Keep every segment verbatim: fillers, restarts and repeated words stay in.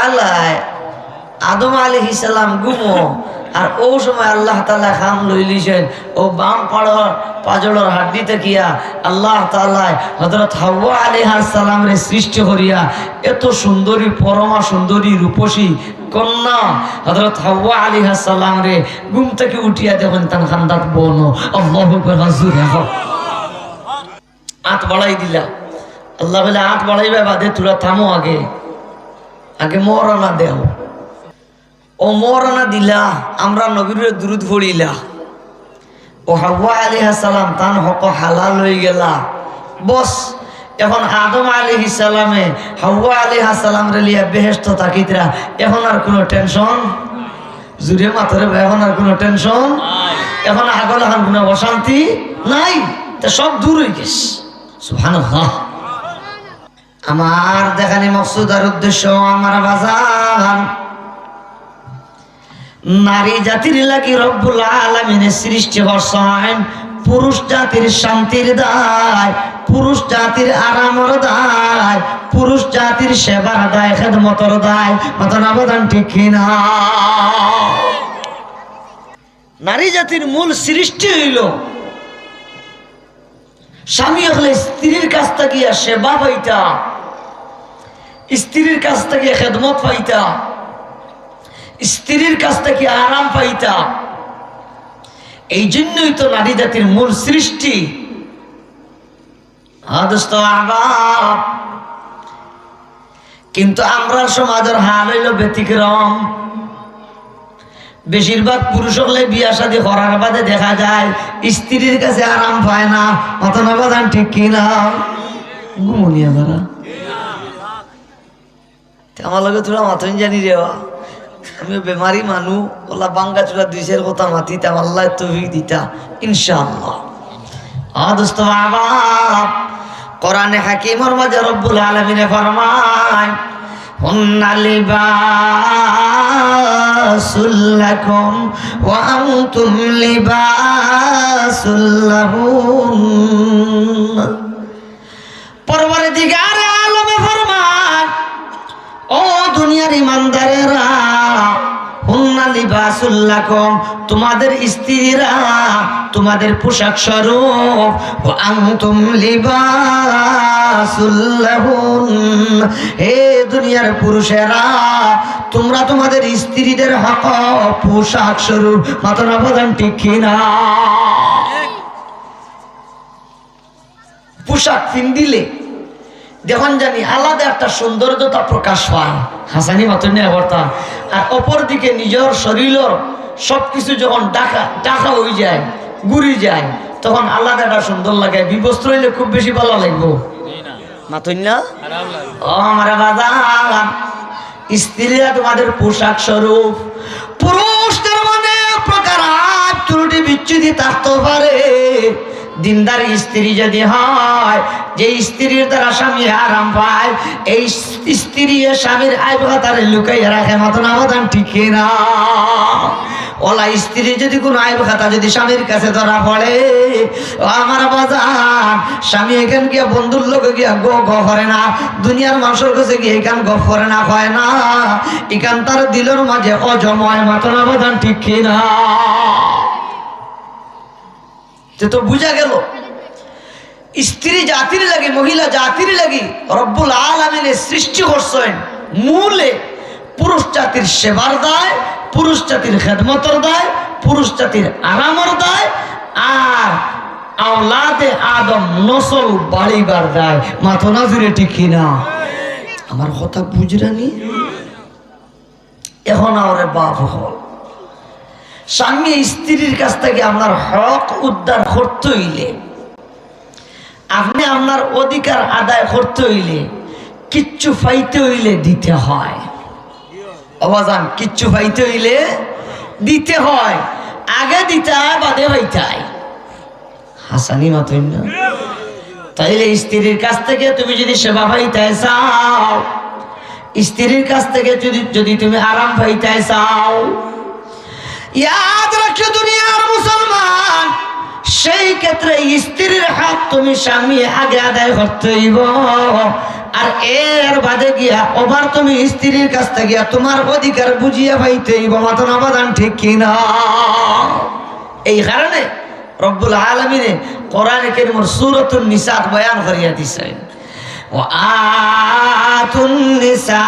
আল্লাহ, আদম আলাইহিস সালাম ঘুমো, আর অউ সময় আল্লাহ তাআলা কাম লইলিছইন, অউ বাম পাড়র পাজরর হাড্ডি থাকিয়া আল্লাহ তাআলা হযরত হাওয়া আলাইহাস সালামরে সৃষ্টি করিয়া এত সুন্দরী, পরমা সুন্দরী, রূপসী কন্যা হযরত হাওয়া আলাইহাস সালামরে ঘুম থাকি উঠিয়া দেখইন তান কান্দাত বনো। আল্লাহু আকবার, জোরে কও। আত বাড়াই দিলা। আল্লায় কইলা, "আত বাড়াইবায় বাদে, তুরা থামো আগে, আগে মোহরানা দেও।" অউ মোহরানা দিলা, আমরার নবীর উপরে দুরুদ পড়িলা। অউ হাওয়া আলাইহাস সালাম তান হক হালাল অইগেলা। বস, এখন আদম আলাইহিস সালামে হাওয়া আলাইহাস সালামরে লইয়া বেহেশতো থাকিতরা, এখন আর কুনু tension জুরে মাতরে ভাই, এখন আর কুনু tension, এখন আগর লাখান কুনু অশান্তি নাই, তে সব দূর অইগেছে। সুবহানাল্লাহ। আমার দেখানি মকসুদ আর উদ্দেশ্য, আমার বাজান, নারী জাতির লাগি রব্বুল আলামিনে সৃষ্টি করছইন। পুরুষ জাতির শান্তির দায়, পুরুষ জাতির আরামর দায়, পুরুষ জাতির সেবার দায়, খেদমতর দায়। মাতইন না বাজান, ঠিক কি না? নারী জাতির মূল সৃষ্টি অইলো স্বামী অকলে স্ত্রীর কাছ থাকিয়া সেবা পাইতা, স্ত্রীর কাছ থাকিয়া খেদমত পাইতা, স্ত্রীর কাছ থাকিয়া আরাম পাইতা। এই জন্যই তো নারী জাতির মূল সৃষ্টি। হ্যাঁ দোস্ত, আহবাব। কিন্তু আমরার সমাজর হাল অইলো ব্যতিক্রম। বেশিরভাগ পুরুষ অকলে বিয়া শাদী করার বাদে দেখা যায় স্ত্রীর কাছে আরাম পায় না। মাতইন না বাজান, ঠিক কি না? ঘুমুনিয়া যারা। তে আমার লগে তুরা মাতইন জানি রে বা। আমিও বেমারি মানুষ, অলা ভাঙ্গা চুরা দুই চাইর কথা মাতি, তে আল্লায় তৌফিক দিতা, ইনশাআল্লাহ। আ দোস্ত বাবা, কোরআনে হাকিমর মাঝে রব্বুল আলামিনে ফরমায়, "হুন্না লিবাসুল লাকুম ওয়া আনতুম লিবাসুল লাহুন।" পরওয়ারদিগারে আলমে ফরমায়, ও দুনিয়ার ইমানদারেরা, হুন্না লিবাসুল লাকুম, তোমাদের স্ত্রীরা তোমাদের পোশাক স্বরূপ, ওয়া আনতুম লিবাসুল লাহুন, হে দুনিয়ার পুরুষেরা, তোমরা তোমাদের স্ত্রীদের হক পোশাক স্বরূপ। মাতইন না বাজান, ঠিক কি না? পোশাক পিন্দিলে দেখইন জানি আলাদা একটা সৌন্দর্যতা প্রকাশ পায়। হাছানি মাতইন না এবারতা। আর অপরদিকে নিজর শরীলর সবকিছু যখন ঢাকা, ঢাকা অইযায়, ঘুরি যায়, তখন আলাদা একটা সুন্দর লাগে। বিবস্ত্র অইলে খুব বেশি ভালা লাগবো। মাতইন না? ও আমার বাজান, স্ত্রীরা তোমাদের পোশাক স্বরূপ। পুরুষদের মনে প্রকার আইব ত্রুটি বিচ্যুতি থাকতে পারে। দিনদার স্ত্রী যদি হয়, যে স্ত্রীর দ্বারা স্বামী আরাম পায়, এই স্ত্রী স্বামীর আইব খাতারে লুকাইয়া রাখে। মাতইন না বাজান, ঠিক কি না? অলা স্ত্রী যদি কুনু আইব খাতা যদি স্বামীর কাছে ধরা পড়ে, ও আমার বাজান, স্বামী ইখান গিয়া বন্ধুর লগে গিয়া গ গ করে না, দুনিয়ার মানষর কাছে গিয়া ইখান গফ করে না, কয় না, ইখান তার দিলর মাঝে অজম অয়। মাতইন না বাজান, ঠিক কি না? তে তো বুঝা গেল, স্ত্রী জাতির লাগি, মহিলা জাতির লাগি রব্বুল আলামিনে সৃষ্টি করছইন মূলে পুরুষ জাতির সেবার দায়, পুরুষ জাতির খেদমতর দায়, পুরুষ জাতির আরামর দায়, আর আওলাদে আদম নসল বাড়িবার দায়। মাতইন না জুরে, ঠিক কি না? আমার কথা বুঝরানি? এখন আওরে বাপ অকল, স্বামী স্ত্রীর কাছ থাকি আপনার হক উদ্ধার করতে অইলে, আপনে আপনার অধিকার আদায় করতে অইলে, কিচ্ছু পাইতে অইলে দিতে হয়। ও বাজান, কিচ্ছু পাইতে অইলে দিতে হয়। আগে দিতায়, বাদে পাইতায়। হাছানি মাতইন না। তাইলে স্ত্রীর কাছ থাকি তুমি যদি সেবা পাইতায় চাও, স্ত্রীর কাছ থাকি যদি, যদি তুমি আরাম পাইতায় চাও, ইয়াদ রাখিও দুনিয়ার মুসলমান, সেই ক্ষেত্রে স্ত্রীর হক তুমি স্বামী আগে আদায় করতে অইব। আর এর বাদে গিয়া আবার তুমি স্ত্রীর কাছ থাকি গিয়া তুমার অধিকার বুঝিয়া পাইতে অইবো, মাতো না বাজান, ঠিক কি না? এই কারণে রব্বুল আলামিনে কোরআনে কারীমর সূরাতুন নিসাত বয়ান করিয়া দিছইন, "ওয়া আতুন নিসা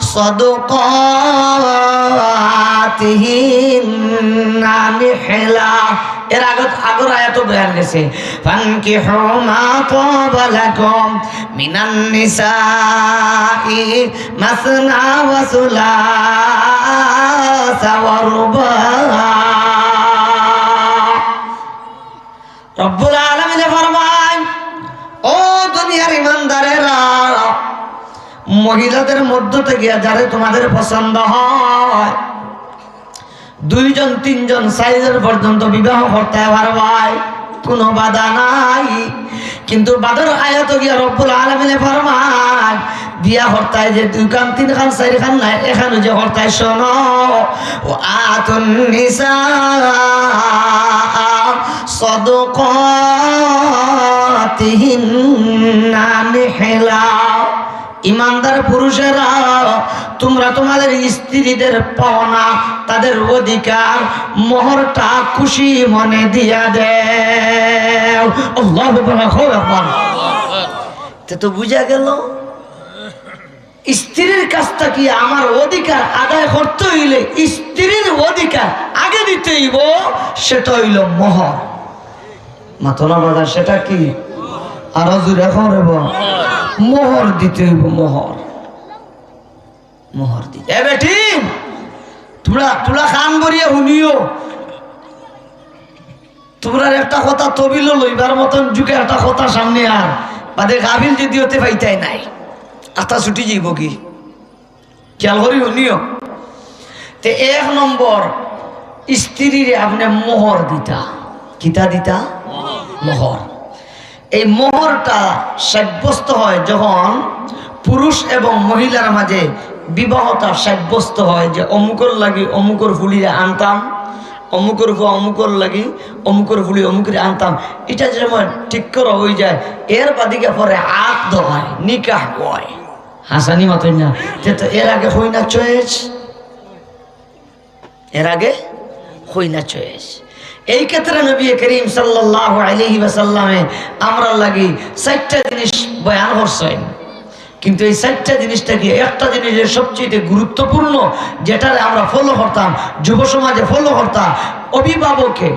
সাদাকাতিহিন্না নিহলা।" এর আগত, আগর আয়াতো বয়ান গেছে, "ফানকিহু মা তাবা লাকুম মিনান নিসাই মাসনা ওয়া সুলাসা ওয়া রুবা।" রব্বুল আলামিনে ফরমাইন, "ও দুনিয়ার ইমানদারেরা, মহিলাদের মধ্য থাকি গিয়া যারে তুমাদের পছন্দ হয়, দুইজন, তিনজন, চাইরজন পর্যন্ত বিবাহ করতায় পারবায়, কুনু বাধা নাই।" কিন্তু বাদর আয়াতো গিয়া রব্বুল আলামিনে ফরমাইন, বিয়া করতায় যে দুইখান, তিনখান, চাইরখান নায়, একখান যে করতায়, শোনো, "ওয়া আতুন নিসা সাদাকাতিহিন্না নিহলা।" ইমানদার পুরুষেরা, তুমরা তুমাদের স্ত্রীদের পাওনা, তাদের অধিকার, মোহরটা খুশি মনে দিয়া দেও। আল্লাহু আকবার, আল্লাহু আকবার। তে তো বুঝা গেল, স্ত্রীর কাছ থাকি আমার অধিকার আদায় করতে অইলে স্ত্রীর অধিকার আগে দিতে অইবো, সেটা অইলো মোহর। মাতো না বাজান, সেটা কি? আরো জোরে কও রে বা। মোহর দিতে অইবো, মোহর। মোহর দিতে। এ বেটি, তুমরা, তুমরা কান ভরিয়া হুনিও। তুমরার একটা কথা তবিলো লইবার মতন যুগে একটা কথা সামনে আর বাদে গাফিল যদি অইতে পাইতায় নায়, আতা ছুটি যাইবোগি। খেয়াল করি হুনিও। তে এক নম্বর, স্ত্রীরে আপনে মোহর দিতা। কিতা দিতা? মোহর। এই মোহরটা সাব্যস্ত হয় যখন পুরুষ এবং মহিলার মাঝে বিবাহটা সাব্যস্ত হয় যে অমুকর লাগি অমুকর ফুলিরে আনতাম, অমুকর ফুয়া অমুকর লাগি অমুকর ফুলি অমুকরে আনতাম, ইটা যে সময় ঠিক করা অইযায়, এর বাদে গিয়া পরে আকদ হয়, নিকাহ হয়। হাসানি মাতইন না। তে তো এর আগে কইনা চয়েস, এর আগে কইনা চয়েস। এই ক্ষেত্রে নবী করিম সাল্লাল্লাহু আলাইহি ওয়াসাল্লামে আমরার লাগি চাইরটা জিনিস বয়ান করছইন, কিন্তু এই চাইরটা জিনিস থাকি একটা জিনিস যে সবচেয়ে গুরুত্বপূর্ণ, যেটারে আমরা ফলো করতাম, যুব সমাজে ফলো করতাম, অভিভাবকে,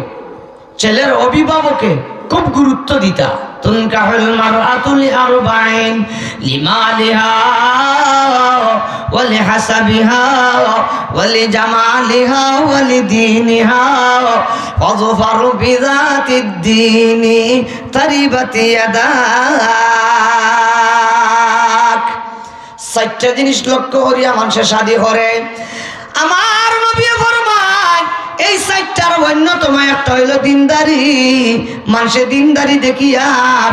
ছেলের অভিভাবকে খুব গুরুত্ব দিতা। তুনকাহুল মারআতু লিআরবাইন, লিমালিহা ওয়া লিহাসাবিহা ওয়া লিজামালিহা ওয়া লিদীনিহা, ফাজফার বিযাতিদ দীনি তারিবাত ইয়াদাক। চাইরটা জিনিস লক্ষ্য করিয়া মানষে শাদি করে। আমার নবীয়ে ফরমাইন, এই চাইরটার অন্যতম একটা অইলো দিনদারি। মানষে দিনদারি দেখিয়া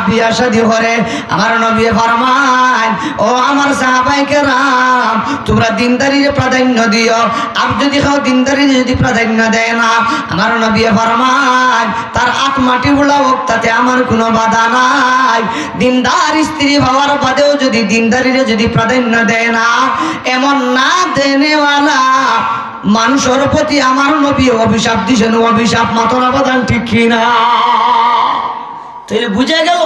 বিয়া শাদি করে। আমার নবীয়ে ফরমাইন, ও আমার সাহাবায়ে কেরাম, তুমরা দিনদারিরে প্রাধান্য দিও। আর যদি কেউ দিনদারিরে যদি প্রাধান্য দেয় না, আমার নবীয়ে ফরমাইন, তার আত মাটি বুলা অউক, তাতে আমার কুনু বাধা নাই। দিনদার স্ত্রী পাওয়ার বাদেও যদি দিনদারিরে যদি প্রাধান্য দেয় না, এমন না দেনেওয়ালা মানষর প্রতি আমার নবীয়ে অভিশাপ দিছইন, অভিশাপ। মাতইন না বাজান, ঠিক কি না? তাইলে বুঝা গেল,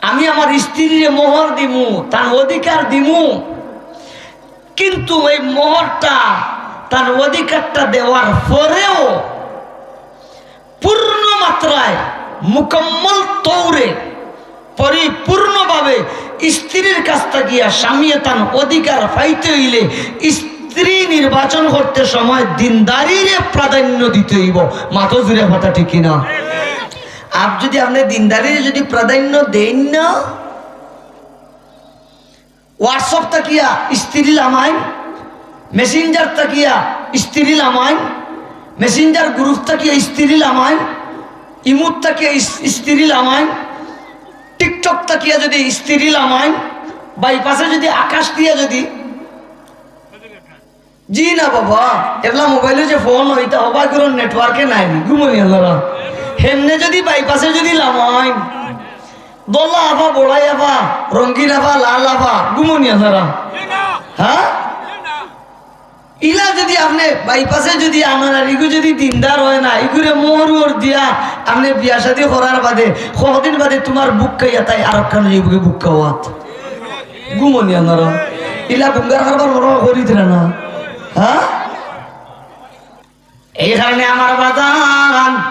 আমি আমার স্ত্রীরে মোহর দিমু, তার অধিকার দিমু, কিন্তু এই মোহরটা, তার অধিকারটা দেওয়ার পরেও পূর্ণ মাত্রায়, মুকাম্মল তৌরে, পরিপূর্ণভাবে স্ত্রীর কাছ থাকি গিয়া স্বামীয়ে তান অধিকার পাইতে অইলে স্ত্রী নির্বাচন করতে সময় দিনদারিরে প্রাধান্য দিতে অইবো। মাতইন জুরে, কথা ঠিক কি না? আর যদি আপনে দিনদারিরে যদি প্রাধান্য দেইন না, WhatsApp থাকিয়া স্ত্রী লামাইন, Messenger থাকিয়া স্ত্রী লামাইন, Messenger group থাকিয়া স্ত্রী লামাইন, ইমুত থাকিয়া ইস-, স্ত্রী লামাইন, TikTok থাকিয়া যদি স্ত্রী লামাইন, বাইপাসে যদি আকাশ দিয়া যদি, জি না বাবা, এবলা মোবাইলো যে ফোন অইতা হবা করুন, network-এ নাই, ঘুমনি আল্লাহরা। হেমনে যদি বাইপাসে যদি লামাইন, দল্লা আফা, বড়াই আফা, রঙ্গিন আফা, লাল আফা, ঘুমো নি আপনারা? হ্যাঁ? ইলা যুদি আপনে বাইপাসে যুদি আনইন আর ইগু যুদি দিনদার অয় না, ইগুরে মোহর উহর দিয়া আপনে বিয়া শাদি করার বাদে, কয়দিন বাদে তুমার বুক খাইয়া তাই আরকখান লইবগি বুক খাওয়াত। ঘুমো নি আপনারা? ইলা গুঙ্গার কারবার মনে করিতরা না? হ্যাঁ? এই কারণে আমার বাজান,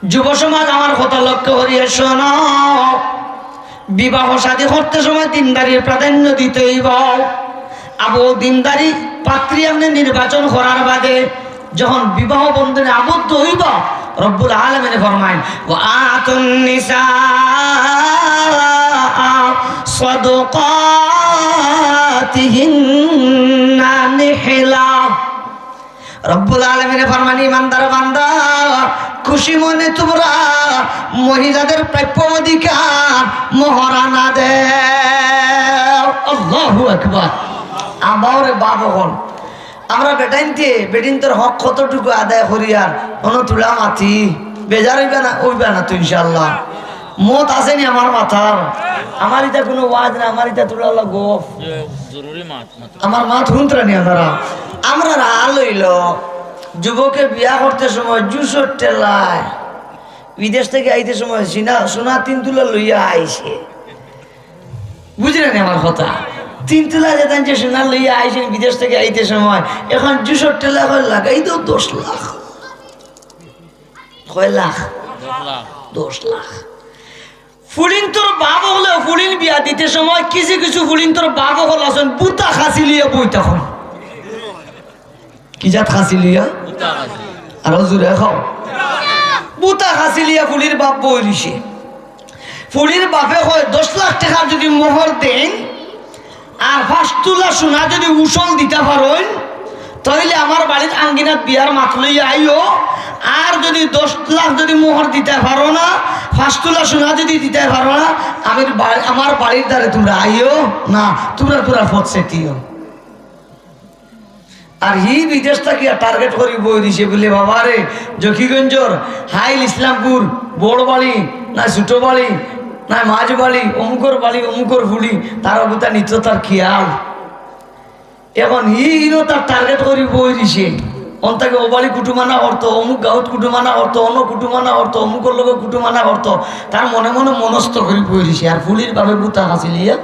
যুব সমাজ, আমার কথা লক্ষ্য করিয়া শোনো, বিবাহ শাদী করতে সময় দিনদারির প্রাধান্য দিতে অইব। আবু দিনদারি পাত্রী আপনে নির্বাচন করার বাদে যখন বিবাহ বন্ধনে আবদ্ধ অইব, রব্বুল আলামিনে ফরমাইন, "ওয়া আতুন নিসা সাদকাতিহিন্না নিহলা।" রব্বুল আলামিনে ফরমাইন, "ইমানদার বান্দা, খুশি মনে তুমরা মহিলাদের প্রাপ্য অধিকার মোহরানা দেও।" আল্লাহু আকবার। আবাওরে বাপ অকল, আমরা বেটাইন্তে বেটিন্তর হক কতটুকু আদায় করিয়ার অনো তুলা মাতি, বেজার অইবা না, অইবা না তো ইনশাআল্লাহ। মত আছে নি আমার মাথার? আমার ইতা কুনু ওয়াজ না, আমার ইতা তুলা লাগব। জরুরি মাত। আমার মাত হুনতরা নি আপনারা? আমরার হাল অইলো, যুবকে বিয়া করতে সময় জুসর ঠেলায়, বিদেশ থাকি আইতে সময় সিনা, সোনা তিন তুলা লইয়া আইছে। বুঝরা নি আমার কথা? তিন তুলা যেতাম যে সোনা লইয়া আইছে বিদেশ থাকি আইতে সময়, এখন জুসর ঠেলায় কয়, "লাগাই দেও দশ লাখ।" কয় লাখ? দশ লাখ। দশ লাখ। ফুড়িন্তর বাপ অকলে ফুড়িন বিয়া দিতে সময় কিছু কিছু ফুড়িন্তর বাপ অকল আছইন, বুতা খাসি লইয়া বই থাকইন। কি জাত খাসি লইয়া? বুতা খাসি। আরো জোরে কও। বুতা খাসি লইয়া ফুড়ির বাপ বই রইছে। ফুড়ির বাপে কয়, "দশ লাখ টেকা যুদি মোহর দেইন, আর পাঁচ তুলা সোনা যুদি উসল দিতা পারইন, তাইলে আমার বাড়ির আঙ্গিনাত বিয়ার মাত লইয়া আইও। আর যুদি দশ লাখ যুদি মোহর দিতা পারো না, পাঁচ তুলা সোনা যুদি দিতা পারো না, আমি বা-, আমার বাড়ির দ্বারে তুমরা আইও না, তুমরা তুমরার পথ ছেটিও।" আর হি বিদেশ থাকিয়া টার্গেট করি বই দিছে বুলে, "বাবা রে, জকিগঞ্জর হাইল ইসলামপুর, বড় বাড়ি, না ছোট বাড়ি, না মাঝ বাড়ি, অমুকর বাড়ি, অমুকর ফুড়ি, তার অবতা নিত তার খেয়াল।" এখন হি ইনো তার টার্গেট করি বই দিছে। অন তাকে ও বাড়ি কুটুমানা করতো, অমুক গাঁওত কুটুমানা করতো, অন্য কুটুমানা করতো, অমুকর লগে কুটুমানা করতো, তার মনে মনে মনস্থ করি বই দিছে। আর ফুড়ির বাপে বুতা খাসি লইয়া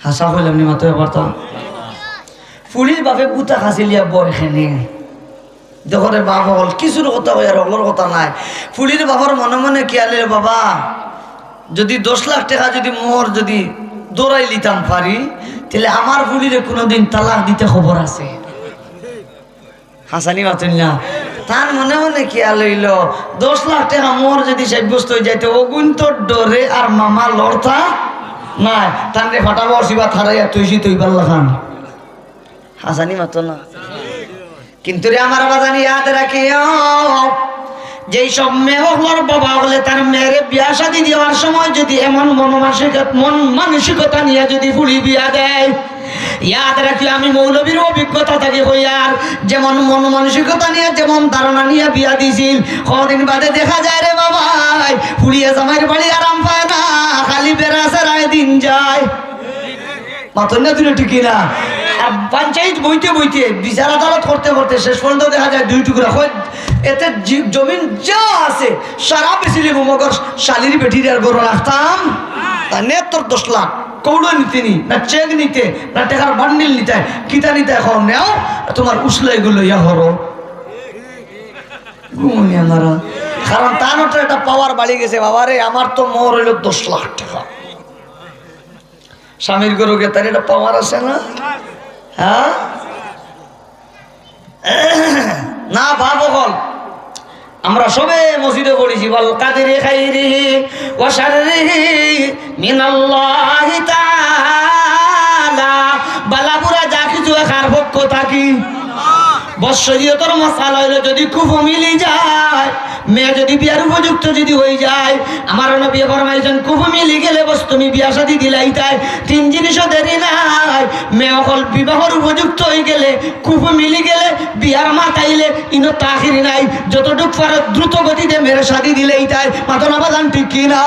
হাছা কইলাম নি মাতো এবার তা? ফুড়ির বাপে বুতা খাসি লইয়া বয় খেনে। দেখো রে বাপ অকল, কিছুর কথা কই আর অকলর কথা নাই। ফুড়ির বাপর মনে মনে খেয়াল অইলো, "বাবা, যুদি দশ লাখ টেকা যুদি মোহর যুদি ধরাই লিতাম পারি, তাইলে আমার ফুড়িরে কুনুদিন তালাক দিতে খবর আছে।" হাছানি মাতইন না। তার মনে মনে খেয়াল অইলো, দশ লাখ টেকা মোহর যুদি সাব্যস্ত অই যাইতে, অগুইন্তর ডরে আর মামা লড়তা নায়। তানরে ফাটাবো অসিবাত হারাইয়া তৈছি তৈবার লাখান। হাছানি মাতো না। কিন্তু রে আমার বাজান, ইয়াদ রাখিও, যেই সব মেয়ে অকলর বাবা অকলে তার মেয়েরে বিয়া শাদি দেওয়ার সময় যুদি এমন মন মানসিকতা, মন মানসিকতা নিয়া যুদি ফুড়ি বিয়া দেয়, ইয়াদ রাখিও, আমি মৌলবীর অভিজ্ঞতা থাকি কইয়ার, যেমন মন মানসিকতা নিয়া, যেমন ধারণা নিয়া বিয়া দিছিল, কদিন বাদে দেখা যায় রে বাবাই, ফুড়িয়ে জামাইর বাড়ি আরাম পায় না, খালি বেড়া সেরায় দিন যায়। মাতইন না দুইটা, ঠিক না? আর পঞ্চায়েত বইতে বইতে, বিচার আদালত করতে করতে শেষ পর্যন্ত দেখা যায় দুই টুকরা। কয়, "এতে জি-, জমিন যা আছে, সারা বেচিলিমু, মগর শালির বেটির আর গরু রাখতাম।" তা নে তোর দশ লাখ, কৌড়ো নিতে নি, না চেক নিতে, না টেকার বান্ডিল নিতে, কিতা নিতে, এখন নেও, তুমার উসলা এগুলো ইয়া হরো। ঘুমনি আনারা। কারণ তার তো একটা পাওয়ার বাড়ি গেছে, "বাবা রে, আমার তো মোহর অইলো দশ লাখ টেকা।" স্বামীর ঘরো গিয়া তার একটা পাওয়ার আছে না? হ্যাঁ? না, বাপ অকল, আমরা সবে মসজিদে পড়ছি, "ওয়াল কাদরি খাইরিহি ওয়া শাররিহি মিনাল্লাহি তাআলা।" বালা বুরা যা কিছু হয় কার পক্ষ থাকি? বস, শরীয়তর মাসালা অইলো, যদি কুফু মিলি যায়, মেয়ে যদি বিয়ার উপযুক্ত যদি অই যায়, আমার নবীয়ে ফরমাইছইন, কুফু মিলি গেলে বস তুমি বিয়া শাদি দিলাইতায়। তিন জিনিসও দেরি নাই, মেয়ে অকল বিবাহর উপযুক্ত অই গেলে, কুফু মিলি গেলে, বিয়ার মাত আইলে, ইনো তাখির নাই, যতটুক পারো দ্রুত গতিতে মেয়েরে শাদি দিলাইতায়। মাতো না বাজান, ঠিক কি না?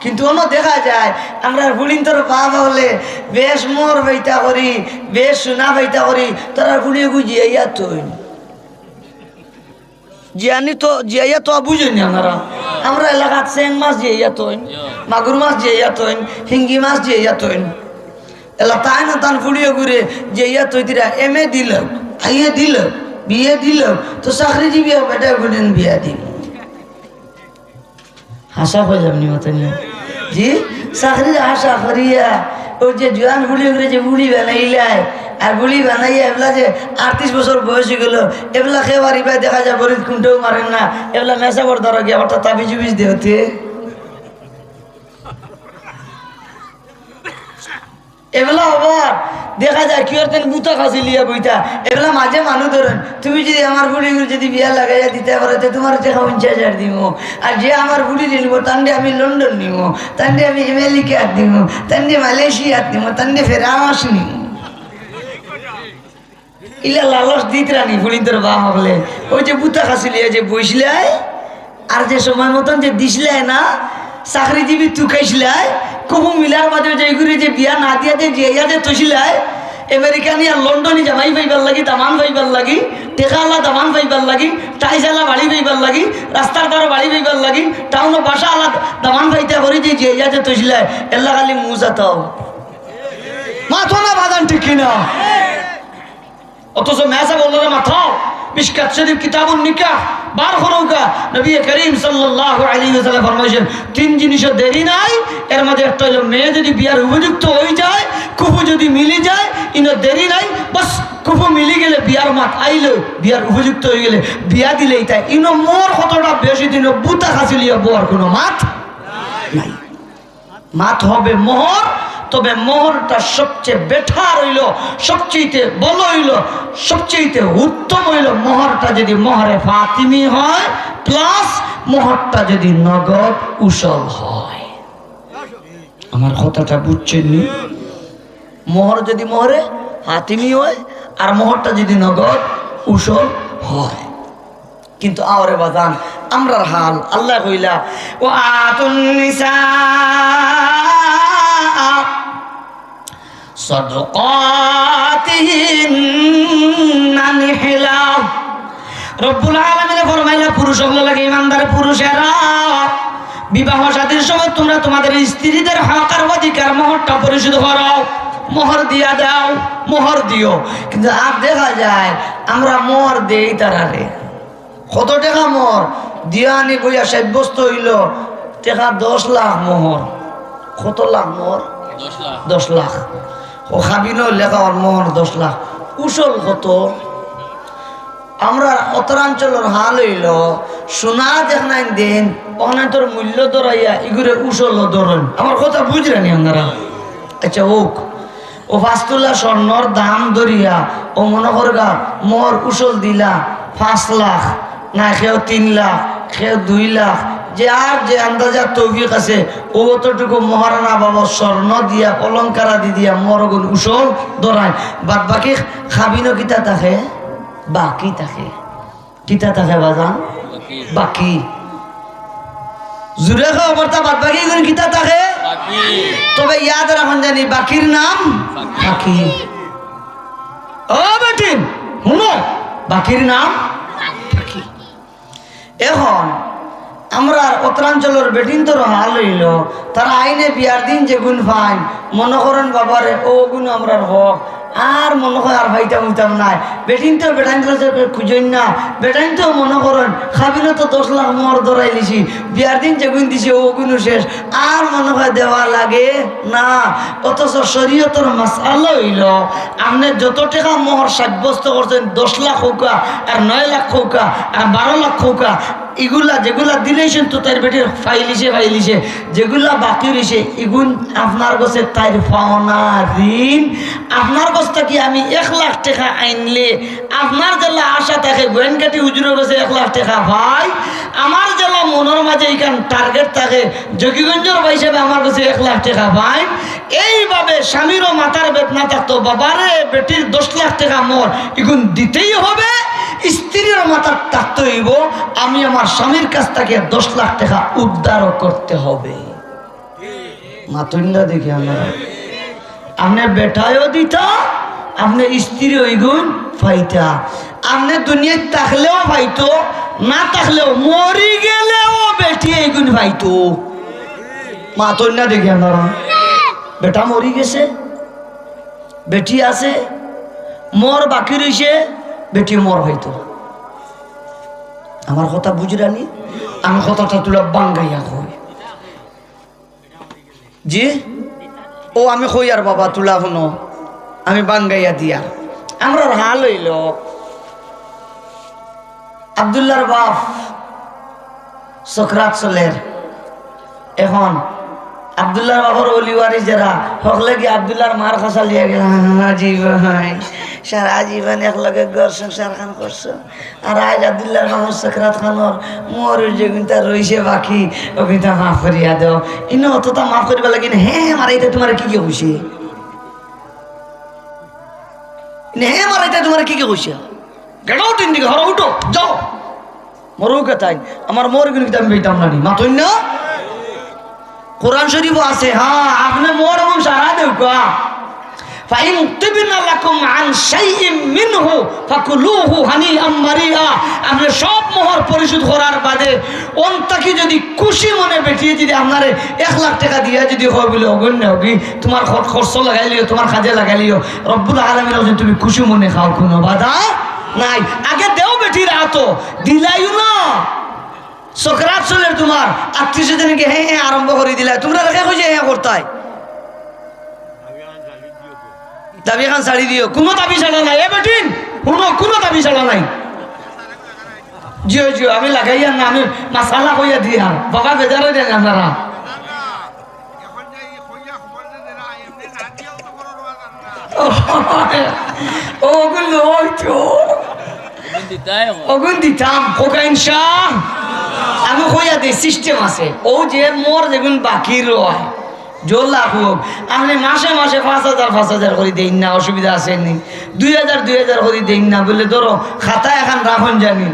কিন্তু অনো দেখা যায়, আমরার ফুড়িন্তর বাপ অকলে বেশ মোহর পাইতা করি, বেশ সোনা পাইতা করি, তারার ফুড়ি এগু জিয়াইয়া থইন। জিয়ানি তো, জিয়াইয়া তো বুঝইন নি আপনারা। আমরার এলাকাত চেং মাছ জিয়াইয়া থইন, মাগুর মাছ জিয়াইয়া থইন, হিঙ্গি মাছ জিয়াইয়া থইন। এলা তাইন তান ফুড়ি এগুরে জিয়াইয়া থইতরা, এম এ দিল, আই এ দিল, বি এ দিল, তো চাকরিজীবী বেটা এগুরে বিয়া দিল। হাছা কইলাম নি মাতো নি? জি, চাকরির আশা করিয়া, অউ যে জুয়ান ফুড়ি অগুরে যে বুড়ি বানাইলায়, আর বুড়ি বানাইয়া এবলা যে আটত্রিশ বছর বয়স অই গেলো, এবলা খেওয়ারি ভাই দেখা যায় বরিত কুন্টাও মারের না, এবলা মেসাবর ধরো গিয়া অর্থাৎ তাবিজ উবিজ দেওতে। এবলা আবার দেখা যায় কি অর্থেন বুতা খাসি লিয়া বইতা। এবলা মাঝে মানুষ ধরেন, "তুমি যদি আমার ফুড়ি এগুরে যদি বিয়া লাগাইয়া দিতায় পারো, তে তুমার টেকা পঞ্চাশ হাজার দিমু। আর যে আমার ফুড়িরে নিবো, তানরে আমি লন্ডন নিমু, তানরে আমি আমেরিকাত নিমু, তানরে মালয়েশিয়াত নিমু, তানরে ফেরান্স নিমু।" ইলা লালচ দিতরা নি ফুড়িন্তর বাপ অকলে। অউ যে বুতা খাসি লিয়া যে বইছলায়, আর যে সময় মতন যে দিছলায় না, চাকরিজীবী তুকাইছলায়, কুফু মিলার বাদে যে এগুরে যে বিয়া না দিয়া যে জিয়াইয়া যে থইছলায়, আমেরিকানি আর লন্ডনি জামাই পাইবার লাগি, দামান পাইবার লাগি, টেকাআলা দামান পাইবার লাগি, টাইলসআলা বাড়ি পাইবার লাগি, রাস্তার ধারো বাড়ি পাইবার লাগি, টাউনো বাসাআলা দামান পাইতা করি যে জিয়াইয়া যে থইছলায়, এল্লা খালি মুজা তাও। মাতো না বাজান, ঠিক কি না? অথচ মেসাব অকলরে মাতো, মিশকাত শরীফ কিতাবুন নিকাহ বার করউক্কা, নবী করিম সাল্লাল্লাহু আলাইহি ওয়াসাল্লাম ফরমাইছইন, তিন জিনিসও দেরি নাই, এর মাঝে একটা অইলো মেয়ে যদি বিয়ার উপযুক্ত অই যায়, কুফু যদি মিলি যায়, ইনো দেরি নাই, বস কুফু মিলি গেলে বিয়ার মাত আইলো, বিয়ার উপযুক্ত অই গেলে বিয়া দিলাইতায়, ইনো মোহর কতটা বেশি দিন বুতা খাসি লিয়া বওয়ার কুনু মাত নাই। মাত হবে মোহর, তবে মোহরটা সবচেয়ে better অইলো, সবচেয়ে ভালো অইলো, সবচেয়ে উত্তম অইলো মোহরটা যদি মোহরে ফাতিমি হয়, plus মোহরটা যদি নগদ উসল হয়। আমার কথাটা বুঝছইন নি? মোহর যদি মোহরে ফাতিমি হয়, আর মোহরটা যদি নগদ উসল হয়। কিন্তু আওরে বাজান, আমরার হাল, আল্লায় কইলা, "ওয়া আতুন নিসা সাদকাতিহিন্না নিহলা।" রব্বুল আলামিনে ফরমাইলা, পুরুষ অকলর লাগি, ইমানদার পুরুষেরা, বিবাহ শাদীর সময় তুমরা তুমাদের স্ত্রীদের হক আর অধিকার মোহরটা পরিশোধ করো, মোহর দিয়া দাও, মোহর দিও। কিন্তু আর দেখা যায় আমরা মোহর দেই তারারে। কত টেকা মোহর? দিয়া আনি বইয়া সাব্যস্ত অইলো টেকা দশ লাখ মোহর। কত লাখ মোহর? দশ লাখ। দশ লাখ। অউ খাবিনো লেখা অর মোহর দশ লাখ। উসল কত? আমরার উত্তরাঞ্চলর হাল অইলো, সোনা যেখানাইন দেইন, অখানাইন্তর মূল্য ধরাইয়া ইগুরে উসল ধরইন। আমার কথা বুঝরা নি আপনারা? আচ্ছা, অউক। অউ পাঁচ তুলা স্বর্ণর দাম ধরিয়া, অউ মনো করগা, মোহর উসল দিলা পাঁচ লাখ, না কেউ তিন লাখ, কেউ দুই লাখ, যার যে আন্দাজা তৌফিক আছে, অউ অতটুকু মহারানা বাবা স্বর্ণ দিয়া, অলংকার আদি দিয়া মোহরগুন উসল ধরাইন। বাদ বাকি খাবিনো কিতা থাকে? বাকি থাকে। কিতা থাকে বাজান? বাকি। বাকি। জুরে কও, অবর্তা বাদ বাকি গুন কিতা থাকে? বাকি। তবে ইয়াদ রাখইন জানি, বাকির নাম বাকি। বাকি। ও বেটিন, হুনো, বাকির নাম বাকি। এখন আমরার উত্তরাঞ্চলর বেটিন্তর হাল অইলো, তারা আইনে বিয়ার দিন যেগুন পাইন, মনো করইন বাবারে, অগুন আমরার হক, আর মনো কয় আর পাইতাম অইতাম নায়। বেটিন্তে বেটাইন্তর কাছে খুজইন না, বেটাইন্তে মনো করইন, খাবিনো তো দশ লাখ মোহর ধরাইলিছি, বিয়ার দিন যেগুন দিছি অগুনও শেষ, আর মনো কয় দেওয়া লাগে না। অথচ শরীয়তর মাসআলা অইলো, আপনে যত টেকা মোহর সাব্যস্ত করছইন, দশ লাখ অউক্কা, আর নয় লাখ অউক্কা, আর বারো লাখ অউক্কা, ইগুলা যেগুলা দিলাইছইন তো তাইর বেটির ফাইলিছে ফাইলিছে, যেগুলা বাকি রইছে ইগুন আপনার গেছে তাইর পাওনা ঋণ। আপনার গেছ থাকি আমি এক লাখ টেকা আইনলে আপনার যেলা আশা থাকে, গোয়েনকাটি হুজুরর গেছে এক লাখ টেকা পাই, আমার যেলা মনর মাঝে ইখান টার্গেট থাকে, জকিগঞ্জর ভাই সাবে আমার গেছে এক লাখ টেকা পাই। এইভাবে স্বামীরও মাথার বেদনা থাকতো, বাবারে, বেটির দশ লাখ টেকা মোর, ইগুন দিতেই হবে। স্ত্রীরও মাথাত থাকতে অইবো, আমি আমার স্বামীর কাছ থাকি দশ লাখ টেকা উদ্ধারও করতে হবে। মাতইন না দেখি আমরা। আপনে বেটায়ও দিতা, আপনে স্ত্রীও ইগুন পাইতা। আপনে দুনিয়াত থাকলেও পাইতো, না থাকলেও, মরি গেলেও বেটিয়ে ইগুন পাইতো। মাতইন না দেখি আমরা। বেটা মরি গেছে, বেটি আছে, মোর বাকি রইছে, বেটি মোর পাইতো। আমার কথা বুঝরানি? আমি কথাটা তুলা বাঙ্গাইয়া কই। জি? ও আমি কইয়ার বাবা, তুলা হুনো, আমি বাঙ্গাইয়া দিয়ার। আমরার হাল অইলো, আব্দুল্লাহর বাপ সকরাত চলের। এখন আব্দুল্লাহর বাপর অলি ওয়ারিস যেরা, হকলে গিয়া আব্দুল্লাহর মার খাসা লিয়া গেলা, "জি ভাই, সারা জীবন একলগে ঘর সংসার খান করছো, আর আইজ আব্দুল্লাহর বাপর সকরাত খানোর মোর যেগুনতা রইছে বাকি, ওগুনতা মাফ করিয়া দেও।" ইনো অততা মাফ করিবার লাগি না, হে, হে মারাইতে তুমারে কিগে কইছে? নে, হে মারাইতে তুমারে কিগে কইছে? গেটাও তিন দিকে, হরো উঠো, যাও। মরুক তাই, আমার মোর ইগুন কিতা আমি পাইতাম না নি, মাতইন না? কোরআন শরীফও আছে, হ্যাঁ, আপনে মোর এমন সারা দেউকা। فإن طبن لكم عن شيء منه فكلوه هنيئا مريئا। আপনে সব মোহর পরিশোধ করার বাদে অন থাকি যদি খুশি মনে বেটিয়ে যদি আপনারে এক লাখ টেকা দিয়া যদি কয় বুলে, "অগুন না, অগি, তুমার খর-, খরচ লাগাইলিও, তুমার কাজে লাগাইলিও, রব্বুল আলামিন অজন তুমি খুশি মনে খাও, কুনু বাধা নাই।" আগে দেও বেটির আতো, দিলাইও না। সকরাত চলের তুমার, আত্মীয় স্বজনে গিয়া হে হে আরম্ভ করি দিলা, তুমরারে কে কইছে হে করতায়? দাবি খান ছাড়ি দিও, কুনু দাবি ছাড়া নাই। এ বেটিন, হুনো, কুনু দাবি ছাড়া নাই। জিও, জিও, আমি লাগাইয়ার না, আমি মাসালা কইয়া দিয়ার। বাবা বেজার অই যাইন আপনারা। ও, অগুন লইতো। অগুন দিতাম, কোকাইন শাহ। আমি কইয়া দেই, সিস্টেম আছে। ও যে মোর যেগুন বাকি রয়, জোর লাখ হোক, আপনে মাসে মাসে পাঁচ হাজার, পাঁচ হাজার করি দেইন না, অসুবিধা আছে নি? দুই হাজার, দুই হাজার করি দেইন না, বুলে ধরো, খাতা এখান রাখইন জানি,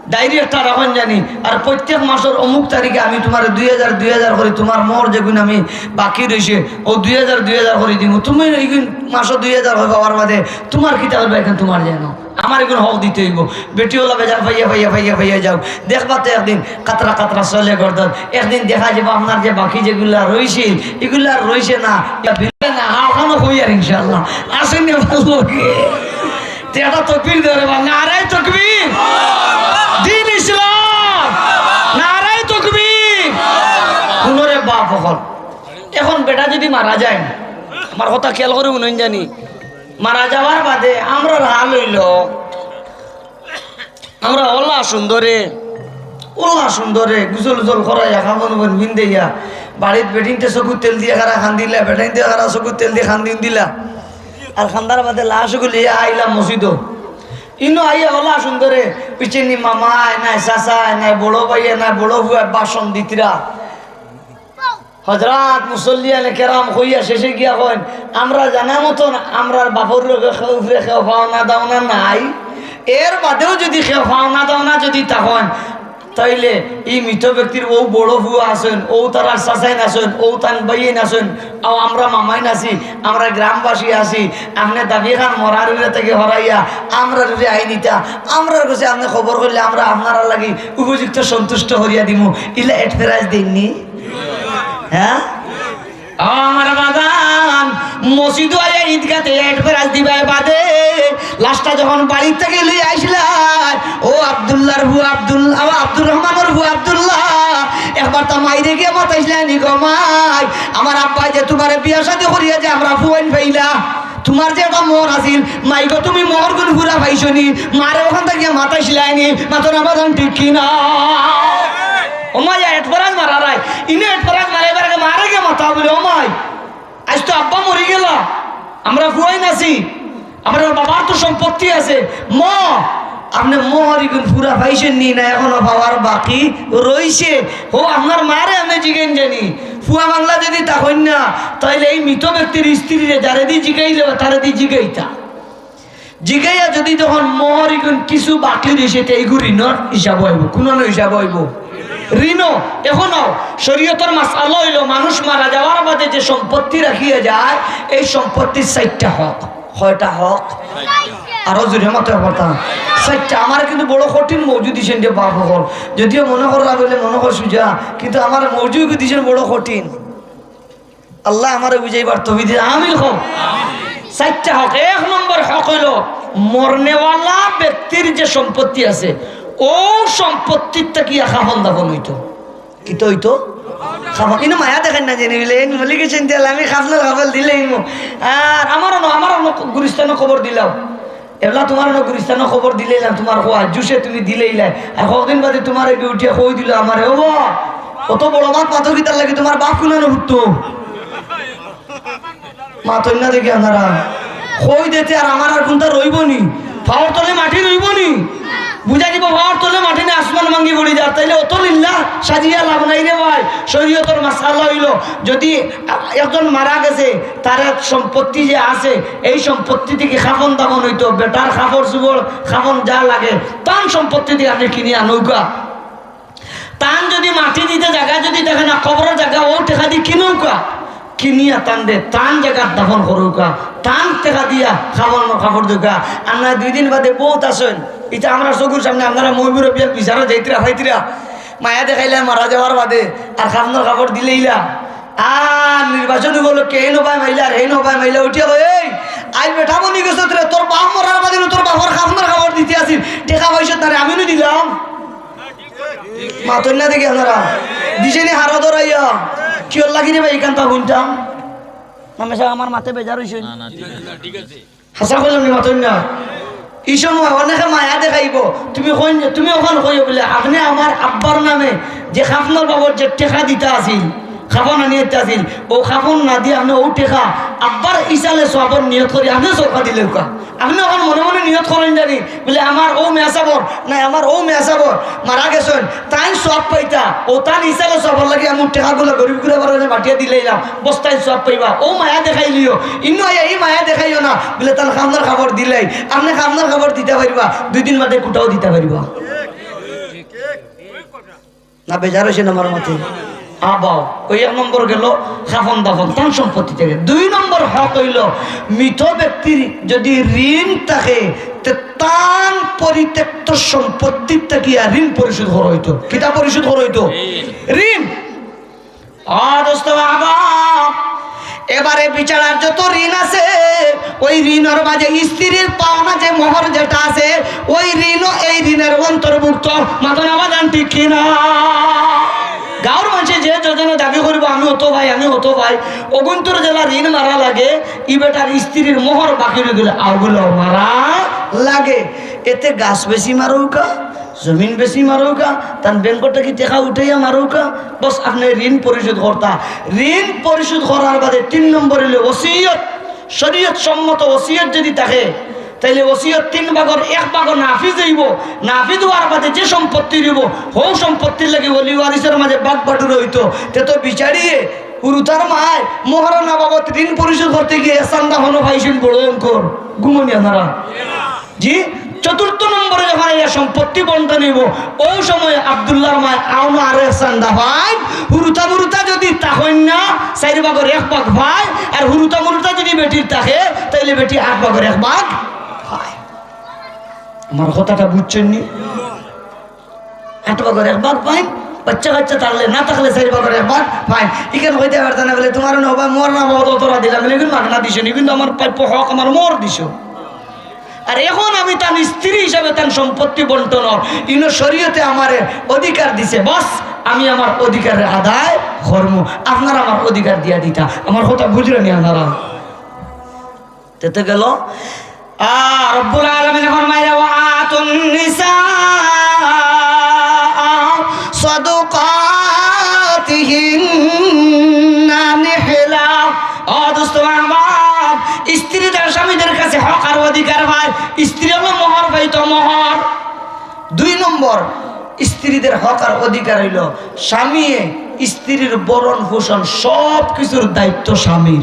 ডায়েরি একটা রাখইন জানি, আর প্রত্যেক মাসর অমুক তারিখে আমি তুমারে দুই হাজার, দুই হাজার করি তুমার মোর যেগুন আমি বাকি রইছে, ও দুই হাজার, দুই হাজার করি দিমু। তুমি এইগুন মাসো দুই হাজার করি পাওয়ার বাদে তুমার কিতা করবা, এখান তুমার যেন। আমার এগুন হক দিতে অইবো। বেটি ওলা বেজার পাইয়া, পাইয়া, পাইয়া, পাইয়া যাও। দেখবা তো একদিন কাতরা কাতরা চলে গর্দন। একদিন দেখা যাইবো আপনার যে বাকি যেগুলা রইছিল, ইগুলা আর রইছে না। ইয়া বিলে না, হা, ওখানো কইয়ার ইনশাআল্লাহ। আসেন নি ভালো লাগে। তে একটা তকবীর দেও রে বা, নারায়ে তকবীর। দিন ইসলাম। নারায়ে তকবীর। হুনো রে বাপ অকল। এখন বেটা যদি মারা যায়, আমার কথা খেয়াল করি হুনইন জানি, মারা যাওয়ার বাদে আমরার হাল অইলো, আমরা অলা সুন্দরে, অলা সুন্দরে, গুজল উজল করাইয়া, কাফন উফন পিন্দাইয়া, বাড়িত বেটিন্তে চকুর তেল দিয়া কারা কান্দিলা, বেটাইন্তে কারা চকুর তেল দিয়া কান্দিন দিলা। আর কান্দার বাদে লাশ গুলি আইলাম মসজিদো। ইনো আইয়া অলা সুন্দরে, পিছেনি মামায় নাই, চাচায় নাই, বড় ভাইয়ে নাই, বড় ফুয়ায় ভাষণ দিতরা। হজরত মুসল্লিয়ানে কেরাম কইয়া শেষে গিয়া কইন, আমরা জানা মতন আমরার বাপর লগে কেউ উপরে কেউ পাওনা দাওনা নাই। এর বাদেও যদি কেউ পাওনা দাওনা যদি থাকইন, তাইলে ই মৃত ব্যক্তির অউ বড় ফুয়া আছইন, অউ তারার চাচাইন আছইন, অউ তান ভাইয়াইন আছইন, অউ আমরা মামাইন আছি, আমরা গ্রামবাসী আছি, আপনে দাবি খান মরার উরে থাকি হরাইয়া আমরার উরে আইন ইতা, আমরার গেছে আপনে খবর কইলে আমরা আপনারার লাগি উপযুক্ত সন্তুষ্ট করিয়া দিমু। ইলা advice দেইন নি? হ্যাঁ? ও আমার বাজান, মসজিদো আইয়া ঈদগাতে advice দিবায় বাদে, লাশটা যখন বাড়িত থাকি লইয়া আইছলায়, ও আব্দুল্লাহর ফুয়া আব্দুল-, ও আব্দুর রহমানর ফুয়া আব্দুল্লাহ, একবার তা মাইরে গিয়া মাতাইছলায় নি গো মাই, আমার আব্বায় যে তুমারে বিয়া শাদি করিয়া যে আমরা ফুয়াইন পাইলা, মার যে একটা মোহর আছিল, মাই গো, তুমি মোহর গুন পুরা পাইছো নি? মারে অখান থাকি মাতাইছিলায় নি? মাতো না বাজান, ঠিক কি না? ও মাই, এটফরান মারারায়, ইনো এটফরান মারাইবার আগে মারে গিয়া মাতা বুলে, ও মাই, আইজ তো আব্বা মরি গেলা, আমরা পুয়াইন আছি, আমরার বাবার তো সম্পত্তি আছে, ম, আপনে মোহর ইগুন পুরা পাইছইন নি না এখনো পাওয়ার বাকি রইছে? ও আপনার মারে আপনে জিগাইন জানি, পুয়া বাংলা যদি তা কইন না, তাইলে এই মৃত ব্যক্তির স্ত্রীরে যারে দি জিগাইলে, তারে দি জিগাইতা। জিগাইয়া যদি তখন মোহর ইগুন কিছু বাকি রইছে, তে ইগু ঋণর হিসাব অইবো, কুনু হিসাব অইবো? ঋণ। অখনো শরীয়তর মাসআলা অইলো, মানুষ মারা যাওয়ার বাদে যে সম্পত্তি রাখিয়া যায়, এই সম্পত্তির চাইরটা হক। কয়টা হক? আরো জোরে মাতো কথা। চাইরটা। আমার কিন্তু বড় কঠিন মৌজু দিছইন যে বাপ অকল। যদিও মনো কররা বলে মনো কর সুজা, কিন্তু আমার মৌজু দিছইন বড় কঠিন। আল্লায় আমারে বুঝাইবার তৌফিক দিন। আমিন কও। চাইরটা হক। এক নম্বর হক অইলো, মরনেওয়ালা ব্যক্তির যে সম্পত্তি আছে, অউ সম্পত্তির থাকিয়া কাফন দাফন অইতো। কিতা অইতো? কাফন। ইনো মায়া দেখাইন না জানি বলে, এই মলিকে চিনতে হলে আমি কাফনর কাফন দিলাইমু। আর আমার অনো, আমার অনো গুরিস্তানো কবর দিলাও। এবলা তুমার অনো গুরিস্তানো কবর দিলাইলাম, তুমার কওয়া জুশে তুমি দিলাইলায়। আর কয়দিন বাদে তুমার এগু উঠিয়া কই দিলো আমারে, ও বা, অত বড় মাত মাতো কিতার লাগি, তুমার বাপ কুনানো হুতো? মাতইন না দেখি আপনারা। কই দেতে আর আমার আর কুনটা রইবো নি? পাওর তলে মাটি রইবো নি? বুঝা দিব পাওর তলে মাটি না আসমান ভাঙ্গি পড়ি যার। তাইলে অত লীলা সাজিয়া লাভ নাই রে ভাই। শরীয়তর মাসআলা অইলো, যদি একজন মারা গেছে, তার এক সম্পত্তি যে আছে, এই সম্পত্তি থাকি কাফন দাফন অইতো, বেটার কাপড় চোপড়, কাফন যা লাগে, তান সম্পত্তি থাকি আপনে কিনিয়া আনউক্কা। তান যদি মাটি দিতে জাগা যদি থাকে না, কবরর জাগা অউ টেকা দি কিনউক্কা, কিনিয়া তানরে তান জাগাত দাফন করউক্কা, তান টেকা দিয়া কাফনর কাপড় দেউক্কা। আর না দুই দিন বাদে বউত আছইন, ইতা আমরার চকুর সামনে আপনারা ময়মুরব্বিয়ান বিচারো যাইতরা খাইতরা, মায়া দেখাইলা মারা যাওয়ার বাদে, আর কাফনর কাপড় দিলাইলা। আর নির্বাচন উপলক্ষে এইন হবায় মাইলা আর হেইন হবায় মাইলা উঠিয়া কয়, এই, আইজ বেটা বনি গেছত রে, তোর বাপ মরার বাদে তোর বাপর কাফনর কাপড় দিতে আছিল, টেকা পাইছত না রে, আমি নু দিলাম। মাতইন না দেখি আপনারা। দিছে নি হারা ধরাইয়া। কিওর লাগি রে ভাই, ইখানতা হুনতাম। মামা সাব, আমার মাতে বেজার অইছে। হাছা কইলাম নি, মাতইন না। ই সময় অনেকে মায়া দেখাইবো। তুমি কইন যে, তুমি অখান কইও বলে, আপনে আমার আব্বার নামে যে কাফনর বাবদ যে টেকা দিতা আছিল, কাফন আনিয়া দিতা আছিল, অউ কাফন না দিয়া আপনে অউ টেকা আব্বার ইসালে সওয়াবর নিয়ত করি আপনে সদকা দিলাউক্কা। আপনে অখন মনে মনে নিয়ত করইন জানি, বলে, আমার অউ মেয়া সাবর, না, আমার অউ মেয়া সাবর মারা গেছইন, তাইন সওয়াব পাইতা, অউ তান ইসালে সওয়াবর লাগি আমি টেকাগুলা গরিব গুরাবার মাঝে বাটিয়া দিলাইলাম, বস তাইন সওয়াব পাইবা, অউ মায়া দেখাইলিও। ইনো আইয়া ই মায়া দেখাইও না, বলে, তান কাফনর কাপড় দিলাই, আপনে কাফনর কাপড় দিতা পারবা, দুই দিন বাদে কুটাও দিতা পারবা। না, বেজার অইছে না আমার মাতে? আবাও, অউ এক নম্বর গেল কাফন দাফন, তান সম্পত্তি থাকি। দুই নম্বর হক অইলো, মৃত ব্যক্তির যদি ঋণ থাকে, তে তান পরিত্যক্ত সম্পত্তির থাকিয়া ঋণ পরিশোধ করা অইতো। কিতা পরিশোধ করা অইতো? ঋণ। ও দোস্ত বাবা, এবারে বেচারার যত ঋণ আছে, অউ ঋণর মাঝে স্ত্রীর পাওনা যে মোহর যেটা আছে, অউ ঋণও এই ঋণর অন্তর্ভুক্ত। মাতইন না বাজান, ঠিক কি না? গাউর মানষে যে যজনে দাবি করিবো, আমি অত পাই, আমি অত পাই, অগুইন্তর যেলা ঋণ মারা লাগে, ই বেটার স্ত্রীর মোহর বাকি রইগেলে অগুলাও মারা লাগে। এতে গাছ বেশি মারউক্কা, জমিন বেশি মারউক্কা, তান ব্যাংকর থাকি টেকা উঠাইয়া মারউক্কা, বস আপনে ঋণ পরিশোধ করতা। ঋণ পরিশোধ করার বাদে তিন নম্বর অইলো ওসিয়ত। শরীয়ত সম্মত ওসিয়ত যদি থাকে, তাইলে ওসিয়ত তিন ভাগর এক ভাগ নাফিজ অইবো। নাফিজ অওয়ার বাদে যে সম্পত্তি রইবো, হউ সম্পত্তির লাগি ওলি ওয়ারিসর মাঝে ভাগ বাটুরা অইতো। তে তো বেচারিয়ে হুরুতার মায় মোহরানা বাবদ ঋণ পরিশোধ করতে গিয়া চান্দা হনো পাইছইন বড় অঙ্কর। ঘুমো নি আপনারা? জি, চতুর্থ নম্বরে যখন এই সম্পত্তি বন্টন অইবো, অউ সময় আব্দুল্লাহর মায় আউনো আরো এক চান্দা পাইন। হুরুতা মুরুতা যদি থাকইন না, চাইর ভাগর এক ভাগ পায়, আর হুরুতা মুরুতা যদি বেটির থাকে, তাইলে বেটি আট ভাগর এক ভাগ পায়। আমার কথাটা বুঝছইন নি? আট ভাগর এক ভাগ পাইন, বাচ্চা কাচ্চা থাকলে না থাকলে চাইর ভাগর এক ভাগ পাইন। ইখান কইতে পারতা না বলে, তুমার অনো হবায় মোহরানা বাবদ অতরা দিলাম, বলে, ইগুন মাগনা দিছো নি, কিন্তু আমার প্রাপ্য হক, আমার মোহর দিছো। আর অখন আমি তান স্ত্রী হিসাবে তান সম্পত্তি বন্টনর ইনো শরীয়তে আমারে অধিকার দিছে, বস আমি আমার অধিকাররে আদায় করমু, আপনারা আমার অধিকার দিয়া দিতা। আমার কথা বুঝরা নি আপনারা? তে তো গেল। আর রব্বুল আলামিন ফরমাইরা, "ওয়া আতুন নিসা সাদুকাতিহিন্না নিহলা।" ও দোস্ত আমার, স্ত্রীরা স্বামীদের কাছে হক আর অধিকার পায়। স্ত্রী অইলো মোহর পাইতো, মোহর। দুই নম্বর, স্ত্রীদের হক আর অধিকার অইলো স্বামীয়ে স্ত্রীর ভরণ পোষণ সব কিছুর দায়িত্ব স্বামীর।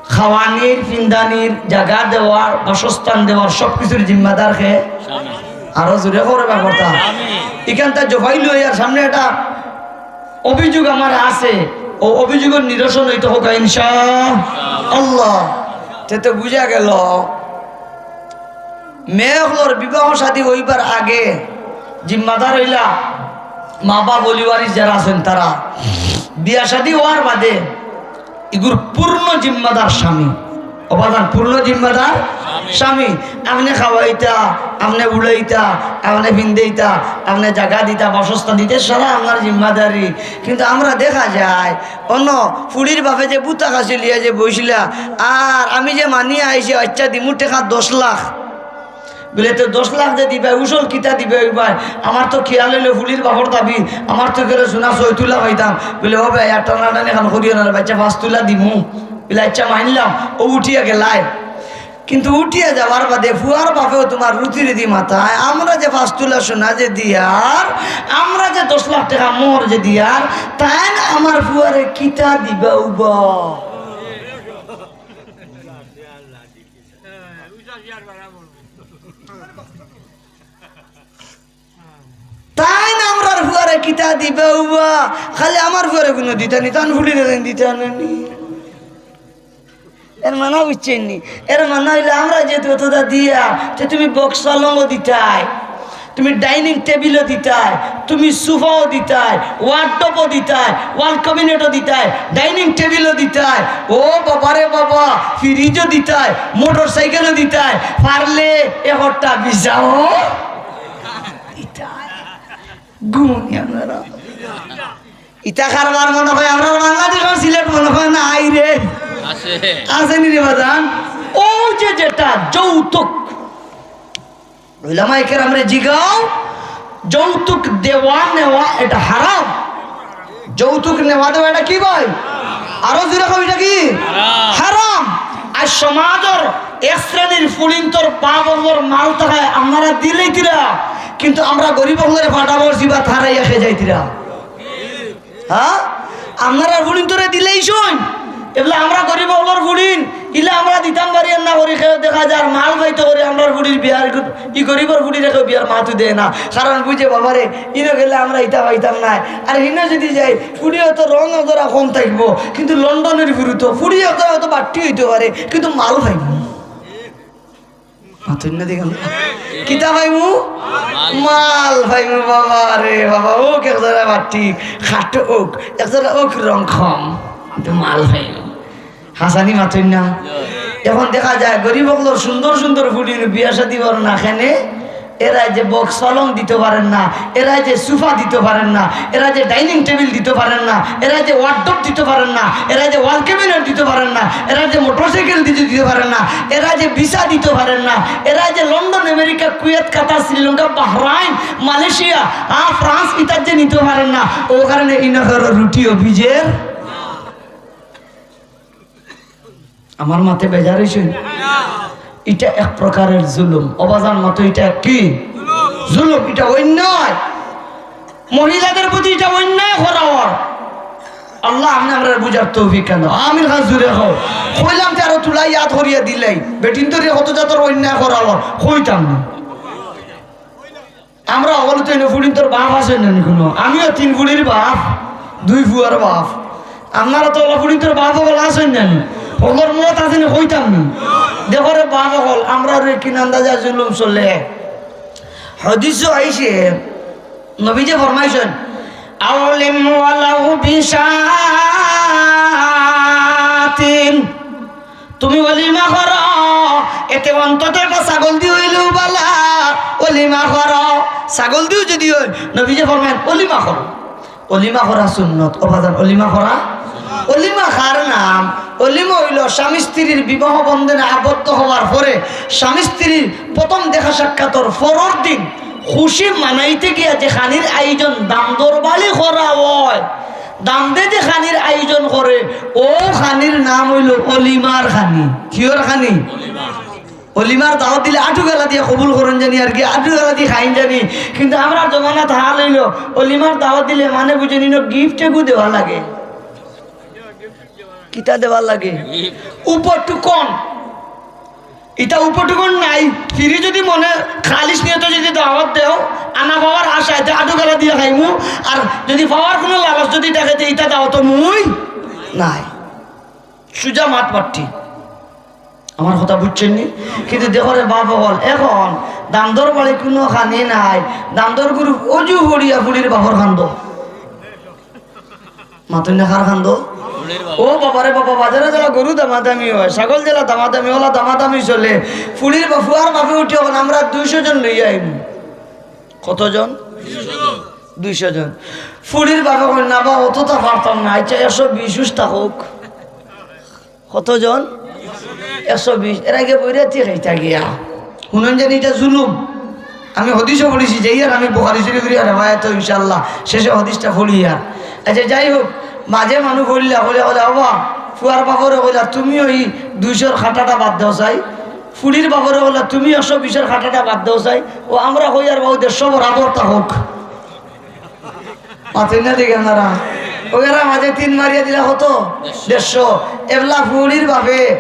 খাওয়ানির, ফিন্দানির, জাগা দেওয়ার, বাসস্থান দেওয়ার সব কিছুর জিম্মাদার কে? স্বামী। আরো জোরে কও রে বা কথা। স্বামী। ইখানতা জফাই লই আর সামনে একটা অভিযোগ আমার আছে, অউ অভিযোগর নিরসন অইতো হউক ইনশাআল্লাহ। তে তো বুঝা গেল, মেয়ে অকলর বিবাহ শাদী অইবার আগে জিম্মাদার অইলা মা বাপ, ওলি ওয়ারিস যারা আছইন তারা। বিয়া শাদী অওয়ার বাদে ইগুর পূর্ণ জিম্মাদার স্বামী। ও বাজান, পূর্ণ জিম্মাদার স্বামী। আপনে খাওয়াইতা, আপনে উড়াইতা, আপনে ফিন্দাইতা, আপনে জাগা দিতা, বাসস্থান দিতা, সারা আপনার জিম্মাদারি। কিন্তু আমরা দেখা যায় অন্য ফুড়ির বাপে যে বুতা খাসি লইয়া যে বইছিলা, আর আমি যে মানিয়া আইছি, আচ্ছা দিমু টেকা দশ লাখ, বুলে, "তে দশ লাখ যে দিবায়, উসল কিতা দিবায় অইবায়? আমার তো খিয়াল অইলো ফুড়ির বাপর দাবি, আমার তো গেলে সোনা ছয় তুলা পাইতাম।" বুলে, "ও ভাই, আর টানাটানি খান করিও না রে, বাচ্চা পাঁচ তুলা দিমু।" বুলে, "আচ্ছা, মানলাম।" অউ উঠিয়া গেলায়। কিন্তু উঠিয়া যাওয়ার বাদে ফুয়ার বাপেও তুমার রুতি রুতি মাতায়, "আমরা যে পাঁচ তুলা সোনা যে দিয়ার, আমরা যে দশ লাখ টেকা মোহর যে দিয়ার, তাইন আমার ফুয়ারে কিতা দিবা উবা?" তাইন আমরার ফুয়ারে কিতা দিবা উবা? খালি আমার ফুয়ারে কুনু দিতা নি, তান ফুড়িরে তাইন দিতা না নি? এর মানা বুঝছইন নি? এর মানা অইলো আমরা যেহেতু অততা দিয়া, তে তুমি বক্স পালংও দিতায়, তুমি ডাইনিং টেবিলও দিতায়, তুমি সোফাও দিতায়, ওয়ার্ডরোবও দিতায়, ওয়াল ক্যাবিনেটও দিতায়, ডাইনিং টেবিলও দিতায়, ও বাবারে বাবা, ফ্রিজও দিতায়, মোটরসাইকেলও দিতায়, পারলে একটা ভিসাও দিতায়। ঘুমুনি আপনারা। ইতা কারবার মনে হয় আমরার বাংলাদেশর সিলেট মনে হয় না, আই রে। আছে। আছে নি রে বাজান? অউ যে যেটা যৌতুক, উলামায়ে কেরামরে জিগাও, যৌতুক দেওয়া নেওয়া এটা হারাম। যৌতুক নেওয়া দেওয়া এটা কি ভাই? আরো জোরে কও, এটা কি? হারাম। হারাম। আর সমাজর এক শ্রেণীর ফুড়িন্তর বাপ অকলর মাল থাকায় আপনারা দিলাইতিরা, কিন্তু আমরা গরিব অকলরে ফাটা বলছি বা থারাইয়া খেয়ে যাইতিরা। হ্যাঁ? আপনারা ফুড়িন্তরে দিলাইছইন, এবলা আমরা গরিব অকলর ফুড়িন, ইলা আমরা দিতাম পারি আর না করি, কেউ দেখা যার মাল পাইতো করি আমরার ফুড়ির বিয়ার, ই গরিবর ফুড়িরে কেউ বিয়ার মাতউ দেয় না, কারণ বুঝে বাবারে, ইনো গেলে আমরা ইতা পাইতাম নায়, আর হিনো যদি যাই, ফুড়ি অত রং অতরা কম থাকবো, কিন্তু লন্ডনর ফুড়ি তো, ফুড়ি অত অত বাট্টি অইতো পারে, কিন্তু মাল পাইবো। মাতইন না দেখি। কিতা পাইমু? মাল। মাল পাইমু বাবা রে বাবা। অউক একজরা বাট্টি, খাটো অউক, একজরা অউক রং কম, কিন্তু মাল পাইমু। হাছানি মাতইন না। এখন দেখা যায় গরিব অকলর সুন্দর সুন্দর ফুড়ির বিয়া শাদী অর না কেনে, এরা যে বক্স পালং দিতো পারইন না, এরা যে সোফা দিতো পারইন না, এরা যে ডাইনিং টেবিল দিতো পারইন না, এরা যে ওয়ার্ডরোব দিতো পারইন না, এরা যে ওয়াল ক্যাবিনেট দিতো পারইন না, এরা যে মোটরসাইকেল দিতো, দিতো পারইন না, এরা যে ভিসা দিতো পারইন না, এরা যে লন্ডন, আমেরিকা, কুয়েত, কাতার, শ্রীলঙ্কা, বাহরাইন, মালয়েশিয়া, আ, ফ্রান্স ইতাত যে নিতো পারইন না, অউ কারণে ইনো কারো রুটি অফিসের আমার মাতে বেজার অইছইন। ইটা এক প্রকারের জুলুম। ও বাজান, মাতো ইটা কি? জুলুম, ইটা অন্যায়। মহিলাদের প্রতি ইটা অন্যায় করা অর। আল্লাহ, আপনে আমরারে বুঝার তৌফিক দেইন। আমিন খান জুরে কও। কইলাম তে আরো তুলাই ইয়াদ করিয়া দিলাই। বেটিন্তরে কত জাতর অন্যায় করা অর। কইতাম না। আমরা অকলে তো ইনো ফুড়িন্তর বাপ আছইন না নি কুনু? আমিও তিন ফুড়ির বাপ, দুই ফুয়ার বাপ। আপনারা তো অলা ফুড়িন্তর বাপ অকল আছইন না নি? অকলর মত আছে নি কইতাম নি? দেখো রে বাপ অকল, আমরার কিন আন্দাজে জুলুম চলে। হাদিসো আইছে, নবীজি ফরমাইছইন, "আওলিম ওয়ালাউ বিশাতিন।" তুমি অলিমা করো, এতে অন্তত একটা ছাগল দি অইলেও বালা, অলিমা করো। ছাগল দিও যদি অয়, নবীজি ফরমাইন, অলিমা করো। অলিমা করা সুন্নত। ও বাজান, অলিমা করা? অলিমা কার নাম? অলিমা অইলো স্বামী স্ত্রীর বিবাহ বন্ধনে আবদ্ধ হওয়ার পরে স্বামী স্ত্রীর প্রথম দেখা সাক্ষাতর পরর দিন খুশি মানাইতে গিয়া যে খানির আয়োজন দামদর বাড়ি করা অয়, দামদে যে খানির আয়োজন করে, অউ খানির নাম অইলো অলিমার খানি। কিয়র খানি? অলিমার দাওয়াত দিলে আটু গালা দিয়া কবুল করইন জানি, আর কি আটু গালা দিয়া খাইন জানি। কিন্তু আমরার জমানাত হাল অইলো, অলিমার দাওয়াত দিলে মানে বুঝইন ইনো গিফট এগু দেওয়া লাগে। কিতা দেওয়া লাগে? উপটুকন। ইতা উপটুকন নাই। ফিরি যদি মনে খালিস নিয়তে যদি দাওয়াত দেও, আনা পাওয়ার আশায় তে আটু গালা দিয়া খাইমু, আর যদি পাওয়ার কুনু লালচ যদি থাকে, তে ইতা দাওয়াত মুই নাই। সুজা মাত পাট্টি। আমার কথা বুঝছইন নি? কিন্তু দেখো রে বাপ অকল, এখন দামদর বাড়ি কুনু খানি নাই। দামদর গরু অজু হরিয়া ফুড়ির বাপর কান্দো। মাতইন না, কার কান্দো? ও বাবা রে বাবা, বাজারে যেলা গরু দামাদামি অয়, ছাগল যেলা দামাদামি, অলা দামাদামি চলে। ফুড়ির বা-, ফুয়ার বাপে উঠি এখন আমরা দুইশো জন লইয়া আইমু। কতজন? দুইশো জন। ফুড়ির বাপে কইন, "না বা, অততা পারতাম না, আচ্ছা, একশো বিশ উস থাকউক।" কতজন? একশো বিশ। এর আগে বৈরাতি খাইতা গিয়া। হুনইন জানি ইটা জুলুম। আমি হাদিসও পড়ছি, যাইয়ার আমি বুখারী শরীফর রেওয়ায়েত ইনশাআল্লাহ, শেষে হাদিসটা পড়িয়ার। আচ্ছা, যাই হোক, মাঝে মানুষ কইলা, কইলা, কইলা, "বাবা, ফুয়ার বাপরে কইলা, তুমিও ই দুইশোর খাটাটা বাদ দেও চাই, ফুড়ির বাপরে কইলা, তুমি একশো বিশর খাটাটা বাদ দেও চাই, ও আমরা কইয়ার বাবু দেড়শো বরাবর থাকউক।" মাতইন না দেখি আপনারা। ওরা মাঝে তিন মারিয়া দিলা কত? দেড়শো। এবলা ফুড়ির বাপে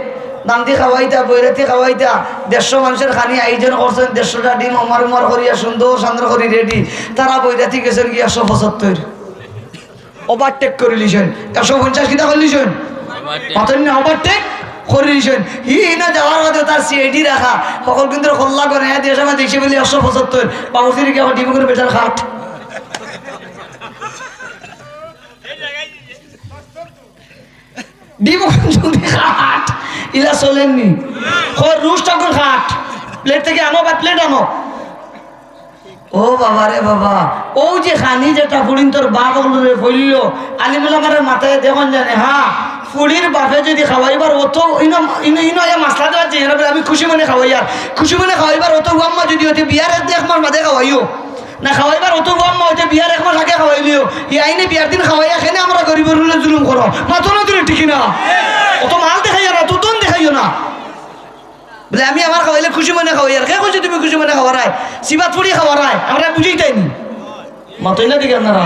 দামদি খাওয়াইতা, বৈরাতি খাওয়াইতা, দেড়শো মানুষর খানি আয়োজন করছইন, দেড়শোটা ডিম উমার উমার করিয়া সুন্দর সান্দর করি রেডি। তারা বৈরাতি গেছইন কি একশো পঁচাত্তর। ওভারটেক করিলিছইন। একশো পঞ্চাশ কিতা করিলিছইন? মাতইন না, ওভারটেক করিলিছইন। হি হিনা যাওয়ার বাদে তার সিআইডি রাখা, সকল কিন্তু কল্লা করে, হ্যাঁ, দেড়শো মানে দেখছি বলে একশো পঁচাত্তর। বাবুর্চির গিয়া ডিম করে বেটার খাট। ডিম অখন যদি খাট, ইলা চলের নি। কয়, "রুস্ট অখন খাট, প্লেট থাকি আনো বা প্লেট আনো।" ও বাবা রে বাবা, অউ যে খানি যেটা ফুড়িন্তর বাপ অকলরে ফইল্লো, আলিম উলামারে মাতাইয়া দেখইন জানি, হ্যাঁ, ফুড়ির বাপে যদি খাওয়াইবার অত, ইনো, ইনো, ইনো আইয়া মাসলা দেওয়ার যে, এরা বলে, "আমি খুশি মনে খাওয়াইয়ার, খুশি মনে খাওয়াইবার অত, ও আম্মা যদি অইতে বিয়ার এক মাস বাদে খাওয়াইও।" না খাওয়াইবার অত, ও আম্মা অইতে বিয়ার এক মাস আগে খাওয়াইলিও। ই আইনে বিয়ার দিন খাওয়াইয়া কেনে আমরা গরিবর উপরে জুলুম করো? মাতো না তুমি, ঠিক না? অত মাল দেখাইও না, অত ধন দেখাইও না। বলে, "আমি আমার খাওয়াইলে খুশি মনে খাওয়াইয়ার।" কে কইছে তুমি খুশি মনে খাওয়ারায়? সিবাত ফুড়ি খাওয়ারায়, আমরা বুঝিতাই নি। মাতইন না দেখি আপনারা।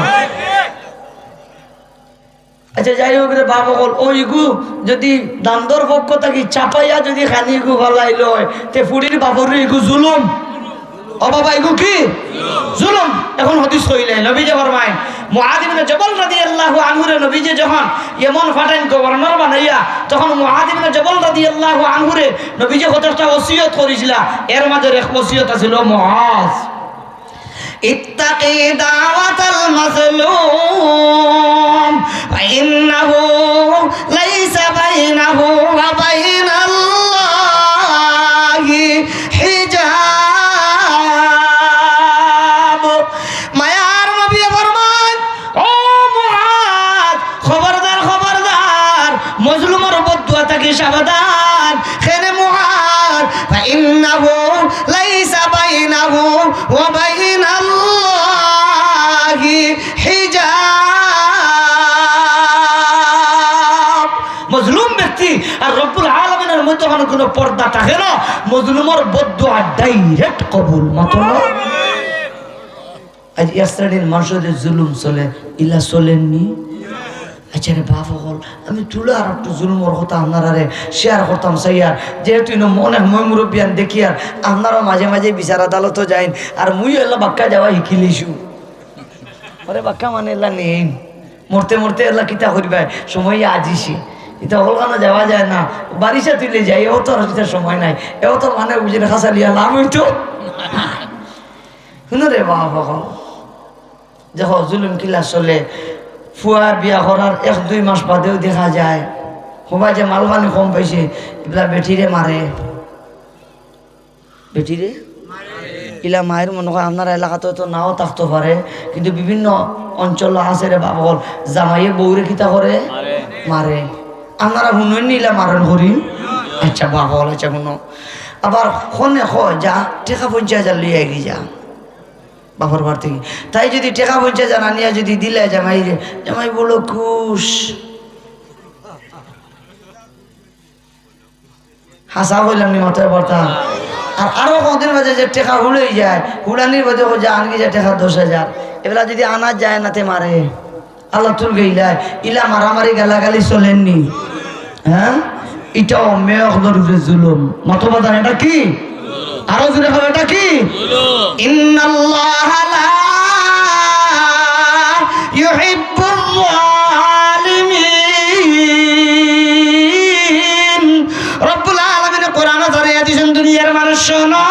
আচ্ছা, যাই হোক রে বাপ অকল, অউ ইগু যদি দামদর পক্ষ থাকি চাপাইয়া যদি খানি ইগু ফালাই লয়, তে ফুড়ির বাপর ইগু জুলুম। ও বাবা, ইগু কি? জুলুম। অখন হাদিস কইলে, নবীজি ফরমাইন, মুআজ ইবনে জবল রাদিয়াল্লাহু আনহুরে নবীজি যখন ইয়েমন ফাটাইন গভর্নর বানাইয়া, তখন মুআজ ইবনে জবল রাদিয়াল্লাহু আনহুরে নবীজি কতটা ওসিয়ত করিছিলা, এর মাঝে এক ওসিয়ত আছিল, "মুআজ, اتق دعوة المظلوم فإنه ليس بينه وبين الله حجاب." মায়ার নবী ফরমান, "ও মুআজ, খবরদার, খবরদার, মজলুমর বদদুয়া থাকি সাবধান।" কেনে মুআজ, فإنه ليس بينه وبين الله حجاب। মজলুম ব্যক্তি আর রব্বুল আলামিনের মধ্যে কোনো পর্দা থাকে না। মজলুমর বদদুয়া ডাইরেক্ট কবুল। মাতো না। আজ এক শ্রেণীর মানুষের জুলুম চলে, ইলা চলের নি? আচ্ছা রে বাপ অকল, আমি তুলা আর একটু জুলুমর কথা আপনারারে শেয়ার করতাম চাইয়ার, যেহেতু ইনো অনেক ময়-মুরব্বিয়ান দেখিয়ার, আপনারাও মাঝে মাঝে বিচার আদালতও যাইন, আর মুইও এলা বাক্কা যাওয়া হিকিলিছু। আরে বাক্কা মানে এলা নেইন, মরতে মরতে এলা কিতা করিবায়, সময় আজিছে, ইতা অকলখানো যাওয়া যায় না, বারিশা তুলে যাই, এও তো আর ইতা সময় নাই, এও তো মানে বুঝে খাসালিয়া লাভ অইতো। হুনো রে বাপ অকল, দেখো জুলুম কিলা চলে। ফুয়া বিয়া করার এক দুই মাস বাদেও দেখা যায়, হবা যে মালপানি কম পাইছে, ইবলা বেটিরে মারে। বেটিরে? ইলা মায়ের মনে হয় আপনার এলাকাতে তো নাও থাকতে পারে, কিন্তু বিভিন্ন অঞ্চল আছে রে বাপ অকল, জামাইয়ে বউরে কিতা করে? মারে। আপনারা হুনইন নি ইলা মারণ করি? আচ্ছা, বাবা, অলা আচ্ছা, হুনো। আবার কনে কয়, "যা, টেকা পঞ্চাশ হাজার লইয়া এগি যা।" বাপর বাড়ি থাকি। তাই যুদি টেকা পঞ্চাশ হাজার আনিয়া যুদি দিলে জামাইরে, জামাই বড় খুশ। হাছা কইলাম নি মাতইন পারতা? আর আরো কয়দিন বাদে যে টেকা হুড়াই যায়, হুড়ানির বাদে কয় যে আনগি যে টেকা দশ হাজার, এবেলা যুদি আনা যায় না তে মারে। আল্লাহ তুল গেইলা, ইলা মারামারি গালাগালি চলের নি? হ্যাঁ, ইটাও মেয়ে অকলর উপরে জুলুম। মাতো বাজান, এটা কি? আরো জোরে কও, এটা কি? ইন্নাল্লাহা লা ইউহিব্বুল যালিমিন। রব্বুল আলামিনে কোরআনো জানাইয়া দিছইন, দুনিয়ার মানুষ শোনো,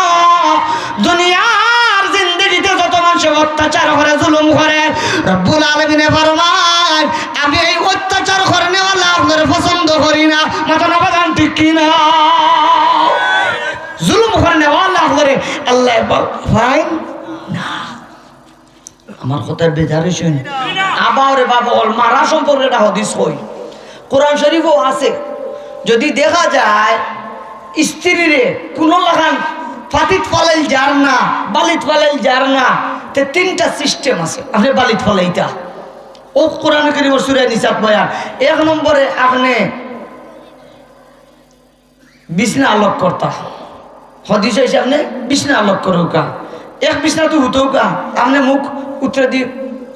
দুনিয়ার জিন্দেগিতে যত মানষে অত্যাচার করে, জুলুম করে, রব্বুল আলামিনে ফরমাইন, "আমি এই অত্যাচার করনেওয়ালা অকলরে পছন্দ করি না।" মাতো না বাজান, ঠিক কি না? জুলুম করনেওয়ালা অকলরে আল্লায় ভা-, ভাইন না। আমার কথায় বেজার অইছইন? আবার রে বাবা, অকল মারা সম্পর্কে একটা হাদিস কই, কোরআন শরীফও আছে। যুদি দেখা যায় স্ত্রীরে কুনু লাখান ফাতিত ফালাইল যার না, বালিত ফালাইল যার না, তে তিনটা system আছে আপনে বালিত ফালাইতা। অউ কোরআন করিমর সূরা নিসাত বয়ান। এক নম্বরে আপনে বিছনা আলগ করতা। হাদিস অইছে আপনে বিছনা আলগ করউক্কা। এক বিছনাত হুতউক্কা, আপনে মুখ উত্তরেদি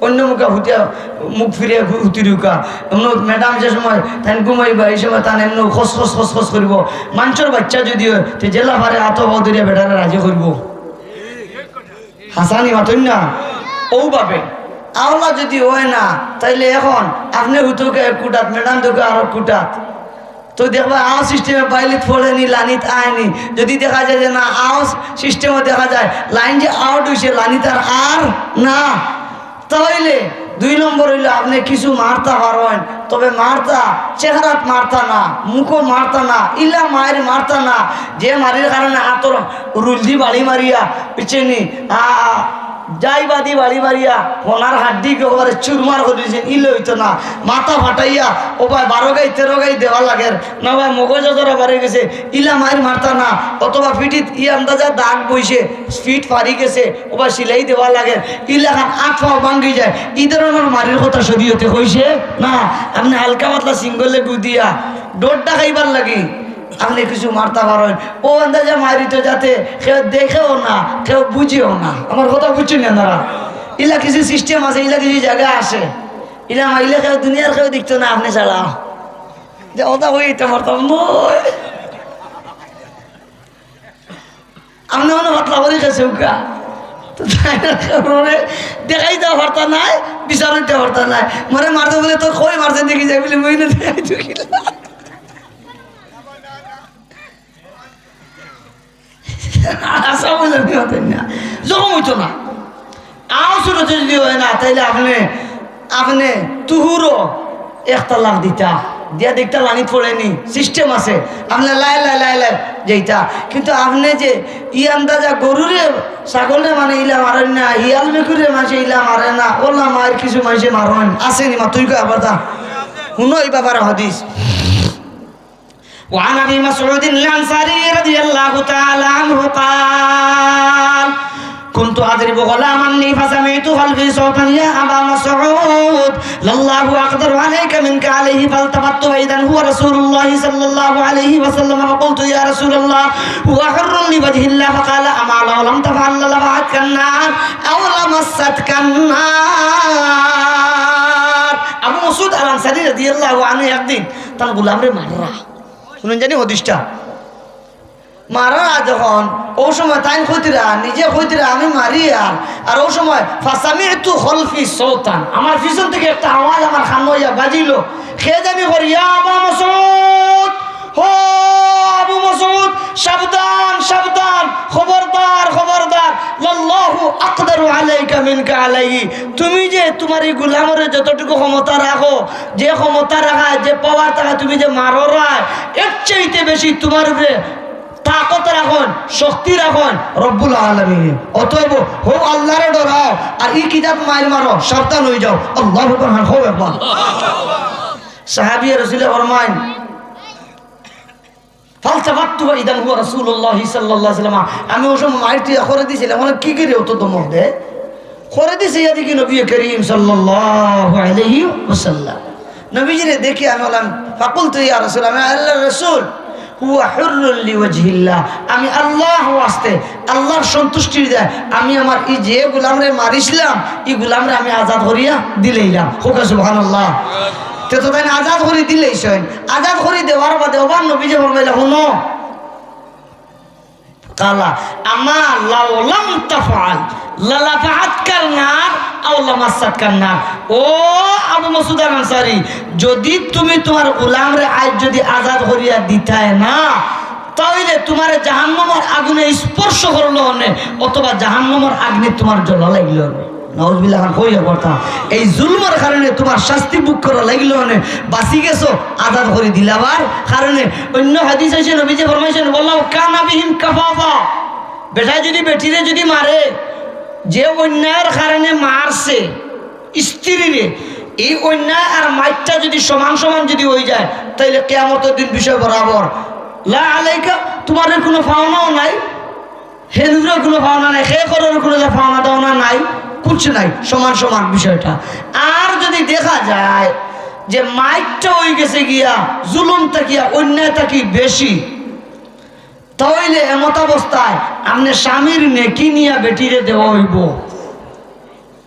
অইন্য মুখা হুতিয়া, মুখ ফিরে হু-, হুতি রউক্কা। এমনে ম্যাডাম যে সময় তাইন ঘুমাইবা, ই সময় তান এমনে খস খস খস খস করিবো। মানষর বাইচ্চা যুদি অয়, তে যেলা পারে আতো পাও ধরিয়া বেটারে রাজি করিবো। হাছা নি মাতইন না? অউ ভাবে। আওলা যুদি অয় না, তাইলে অখন আপনে হুতউক্কা এক কুটাত, ম্যাডাম দেখউক্কা আরক কুটাত। তো দেখবা, আও system এ বালিত ফড়ে নি, লানিত আয় নি। যুদি দেখা যায় যে না, আও system এ দেখা যায় লাইন যে out অইছে, লানিত আর, আর না, তাইলে দুই নম্বর অইলো, আপনে কিছু মারতা পারইন, তবে মারতা, চেহারাত মারতা না, মুখো মারতা না, ইলা মাইর মারতা না, যে মারির কারণে আতর রুলদি বাড়ি মারিয়া, বুঝছইন নি? আ, যাই বাদি বাড়ি মারিয়া, হনার হাড্ডি একেবারে চুরমার করি দিছইন, ইলা অইতো না। মাথা ফাটাইয়া, ও ভাই, বারো গাই, তেরো গাই দেওয়া লাগের, না ভাই, মগজ জরা বাড়ি গেছে, ইলা মাইর মারতা না, অথবা ফিটিত ই আন্দাজা দাগ বইছে, ফিট ফাড়ি গেছে, ও ভাই, সিলাই দেওয়া লাগের, ইলাখান আত পাও ভাঙ্গি যায়, ই ধরনর মারির কথা শরীয়তে কইছে না। আপনে হালকা পাতলা সিঙ্গলে গুদিয়া, ডর দেখাইবার লাগি, আপনে কিছু মারতা পারইন, অউ আন্দাজে মারিতো যাতে কেউ দেখেও না, কেউ বুঝেও না। আমার কথা বুঝছইন নি আপনারা? ইলা কিছু system আছে, ইলা কিছু জাগা আছে, ইলা মারলে কেউ, দুনিয়ার কেউ দেখতো না, আপনে ছাড়া। যে কথা কইতা পারতাম না। আপনে মনে পাতলা করি গেছে উকা। তো তাই না, কারণে দেখাইতা পারতা নায়, বিচার অইতা পারতা নায়। মরে মারতো বলে, "তোর কই মারছে দেখি যাই," বলে, "মই না দেখাই তো কিলা।" আচ্ছা, বলে, "আমি হতেন না।" জখম অইতো না। আও সুরতে যুদি অয় না, তাইলে আপনে, আপনে তুহুরো এক তালাক দিতা, দিয়া দেখতা লানিত ফড়ে নি, system আছে। আপনে লাই লাই লাই লাই যাইতা। কিন্তু আপনে যে ই আন্দাজা গরুরে, ছাগলরে মানে ইলা মারইন না, হিয়াল মেকুররে মানষে ইলা মারে না, অলা মাইর কিছু মানষে মারইন। আছে নি? মাতইন কই আবার তা। হুনো ই ব্যাপারে হাদিস। وعن أبي مسعود الأنصاري رضي الله تعالى عنه قال: كنت أضرب غلاما لي فسمعت خلفي صوتا: "يا أبا مسعود، لله أقدر عليك منك عليه." فالتفت فإذا هو رسول الله صلى الله عليه وسلم، فقلت: "يا رسول الله، هو حر لوجه الله." فقال: "أما لو لم تفعل للفعتك النار أو لمستك النار." আবু মাসউদ আল আনসারী রাদিয়াল্লাহু আনহু একদিন তান গোলামরে মাররা। হুনইন জানি হাদিসটা। মাররা যখন, অউ সময় তাইন কইতরা, নিজে কইতরা, "আমি মারিয়ার।" আর অউ সময়, "فسمعت خلفي صوتا", আমার পিছন থাকি একটা আওয়াজ আমার কানো আইয়া বাজিলো। কে জানি কর, "يا أبا مسعود, ও আবু মাসউদ, সাবধান, সাবধান, খবরদার, খবরদার, لله أقدر عليك منك عليه।" তুমি যে তুমার ই গোলামরে যতটুকু ক্ষমতা রাখো, যে ক্ষমতা রাখা, যে power থাকা, তুমি যে মাররায়, এর চাইতে বেশি তুমার উপরে তাকত রাখইন, শক্তি রাখইন রব্বুল আলামিনে। অতএব হউ আল্লারে ডরাও, আর ই কিজাত মাইর মারো, সাবধান অইযাও। আল্লাহু আকবার, হউ একবার। সাহাবিয়ে রসুলে ফরমাইন, "ফালতাফাত্তু ওয়া ইদান হুয়া রাসূলুল্লাহি সাল্লাল্লাহু আলাইহি ওয়াসাল্লাম।" আমি ওই সময় মাইর তুই করে দিছিলাম, মানে, "কি করে অত ধমক দে?" করে দিছে, ইয়া দেখি নবী করিম সাল্লাল্লাহু আলাইহি ওয়াসাল্লাম। নবীজিরে দেখি আমি বললাম, "ফাকুলতু ইয়া রাসূল, আমি আল্লাহর রাসূল, হুয়া হুররুল লিওয়াজহিল্লাহ, আমি আল্লাহর ওয়াস্তে, আল্লাহর সন্তুষ্টির দায় আমি আমার এই যে গোলামরে মারিছিলাম, এই গোলামরে আমি আজাদ করিয়া দিলাইলাম।" কউক্কা সুবহানাল্লাহ। তে তো তাইন আজাদ করি দিলাইছইন, আজাদ করি দেওয়ার বাদে ওবার নবীজি ফরমাইলা, "হুনো, কালা, আম্মা লাউ লাম তাফআল, লালাফাআতকান নার আও লামাসাতকান নার।" ও আবু মাসুদ আল আনসারী, যদি তুমি তুমার গোলামরে আইজ যদি আজাদ করিয়া দিতায় না, তাইলে তুমারে জাহান্নামর আগুনে স্পর্শ করলো অনে, অথবা জাহান্নামর আগুনে তুমার জ্বলা লাগলো অনে। নাউজুবিল্লাহ, খান কইয়া কথা। এই জুলুমর কারণে তুমার শাস্তি ভোগ করা লাগলো অনে, বাঁচি গেছো আজাদ করি দিলাবার কারণে। অন্য হাদিস আছে, নবীজি ফরমাইছেন, "ওয়ালাউ কানা বিহিম কাফাফা।" বেটায় যদি বেটিরে যদি মারে, যে অন্যায়র কারণে মারছে স্ত্রীরে, এই অন্যায় আর মাইরটা যদি সমান সমান যদি অই যায়, তাইলে কিয়ামতর দিন বিষয় বরাবর। লা আলাইকা, তুমার কুনু পাওনাও নাই, হেনরও কুনু পাওনা নাই, হে করর কুনু যে পাওনা দাওনা নাই, কুচ্ছু নাই, সমান সমান বিষয়টা। আর যদি দেখা যায় যে মাইরটা অই গেছে গিয়া জুলুম থাকিয়া, অন্যায় থাকি বেশি, তাইলে এমতাবস্থায় আপনে স্বামীর নেকি নিয়া বেটিরে দেওয়া অইবো।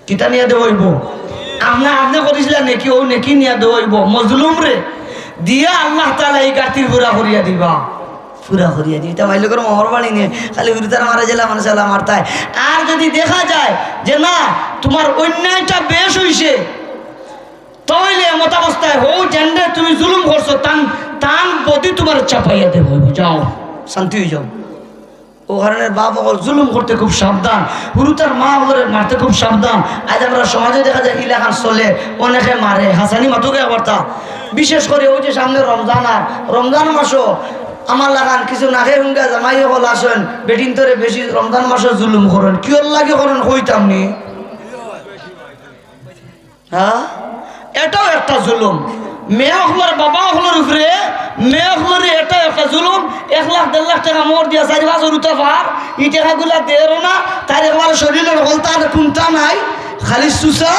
কিতা নিয়া দেওয়া অইবো? আপনে, আপনে করিছিলা নেকি, অউ নেকি নিয়া দেওয়া অইবো। মজলুমরে দিয়া আল্লাহ তাআলা এই ঘাটতির পুরা করিয়া দিবা। পুরা করিয়া দিবা। ইতা মাইর লগর মোহর বাড়ি নিয়া খালি হুরুতার মারা জেলা মানুষ এলা মারতায়। আর যদি দেখা যায় যে না, তুমার অন্যায়টা বেশ অইছে, তাইলে এমতাবস্থায় হউ যেনরে তুমি জুলুম করছো, তান, তান বদি তুমার চাপাইয়া দেওয়া অইবো। যাও, শান্তি অই যাও। ও কারণে বাপ অকল জুলুম করতে খুব সাবধান, হুরুতার মা অকলরে মারতে খুব সাবধান। আইজ আমরা সমাজে দেখা যায় ইলাখান চলে, অনেকে মারে, হাছানি মাতুক একবারতা। বিশেষ করি অউ যে সামনে রমজান, আর রমজান মাসো আমার লাখান কিছু নাকে হুঙ্গা জামাই অকল আছইন, বেটিন্তরে বেশি রমজান মাসো জুলুম করইন। কিওর লাগি করইন কইতাম নি? হ্যাঁ, এটাও একটা জুলুম। মেয়ে অকলর বাবা অকলর উপরে, মেয়ে অকলর এটাও একটা জুলুম। এক লাখ দেড় লাখ টেকা মোহর দিয়া চাইর পাঁচ হুরুতা পার, ই টেকাগুলা দেরও না, তার একবার শরীরর হকলতা আর কুন্তা নাই, খালি চুচা,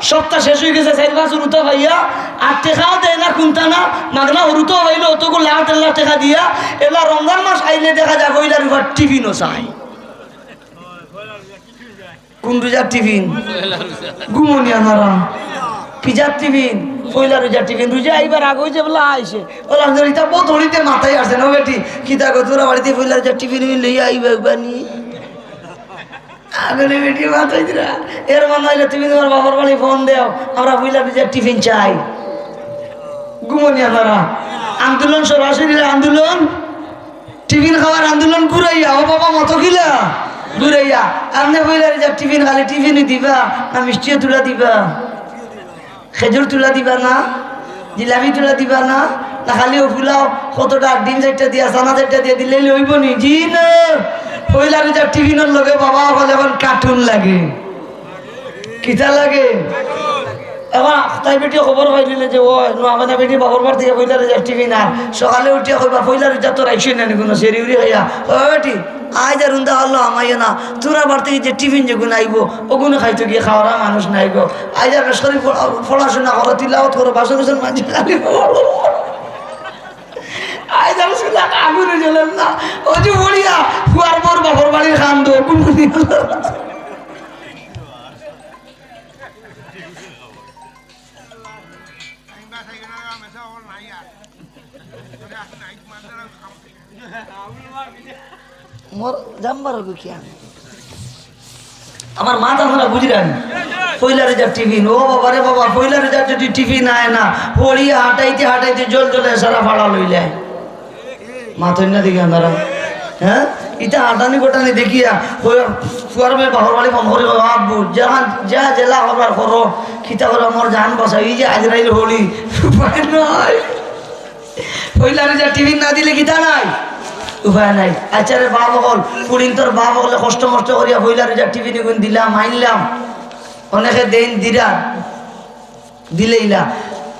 সপ্তাহ শেষ অই গেছে, চাইর পাঁচ হুরুতা পাইয়া, আর টেকাও দেয় না কুন্তা না, মাগনা হুরুতাও পাইলো অতগুলা লাখ দেড় লাখ টেকা দিয়া। এলা রমজান মাস আইলে দেখা যায় পয়লা রোজার টিফিনও চায়। কুন রোজার টিফিন? ঘুমো নি আপনারা? কিজার টিফিন? পয়লা রোজার টিফিন। রোজা আইবার আগেউ যে বলা আইছে। অউ লাগছে, ইতা বউত হড়িতে মাথায় আসে না বেটি? কিতা গো, তোরা বাড়িত পয়লা রোজার টিফিন উফিন লইয়া আইবা, আইবা নি? আগরে বেটি মাথায় দিরা। এর মানে অইলে তুমি তুমার বাপর বাড়ি ফোন দেও, আমরা পয়লা রোজার টিফিন চাই। ঘুমো নি আপনারা? আন্দোলন সরাসরি আন্দোলন। টিফিন খাওয়ার আন্দোলন ঘুরাইয়া, ও বাবা, মতো কিলা? ঘুরাইয়া। আপনে কইলা যে টিফিন, খালি টিফিনই দিবা, না মিষ্টিও তুলা দিবা? খেজুর তুলা দিবা না? জিলাপি তুলা দিবা না? না খালি ও ফুলাও কতটা ডিম চাইরটা দিয়া, চানা চাইরটা দিয়া দিলে অইবো নি? জি না। পয়লা রোজার টিফিনর লগে বাবা অকল এখন কার্টুন লাগে। কিতা লাগে? এখন তাই বেটি খবর পাইলিলে যে, "ও, নোয়া বেটি বাপর বাড়ি থাকি পয়লা রোজার টিফিন আর।" সকালে উঠিয়া কইবা, "পয়লা রোজা তো রাখছি না নি কুনু, সেরি উরি খাইয়া।" "ও বেটি, আইজ আর উন্দা হল্লো আমাইও না। তোরা বাড়ি থাকি যে টিফিন যেগুন আইবো, ওগুন খাইতো গিয়া খাওয়ারা মানুষ নাই গো। আইজ আর বেশ করি পড়া-, পড়াশোনা করো, তিলাওয়াত করো, বাসন কুসন মাঝে খালি পড়ো।" আইজ আর শুধু আগুনে জ্বলেন না। অজু পড়িয়া ফুয়ার বউর বাপর বাড়ির খান দো, কুন মোর জাম্বার গো কি আমি? আমার মাত আপনারা বুঝিরা নি? পয়লা রোজার টিফিন, ও বাবা রে বাবা, পয়লা রোজার যদি টিফিন আয় না, হড়িয়া হাঁটাইতে হাঁটাইতে জল জলে সারা ফাড়া লইলে। মাতইন না দেখি আপনারা, হ্যাঁ? ইতা আটানি গোটানি দেখিয়া, ফুয়ার মেয়ে বাপর বাড়ি ফোন করি কয়, "আব্বু, যা, যা জেলা করবার করো, কিতা করো, আমার জান বাঁচাও, এই যে আজরাইল হলি, উপায় নাই।" পয়লা রোজার টিফিন না দিলে কিতা নাই? উপায় নাই। আচ্ছা রে বাপ অকল, পুরিন্তর বাপ অকলে কষ্ট মষ্ট করিয়া পয়লা রোজার টিফিন এগুন দিলাম, আনলাম, অনেকে দেইন দিরা, দিলেইলা।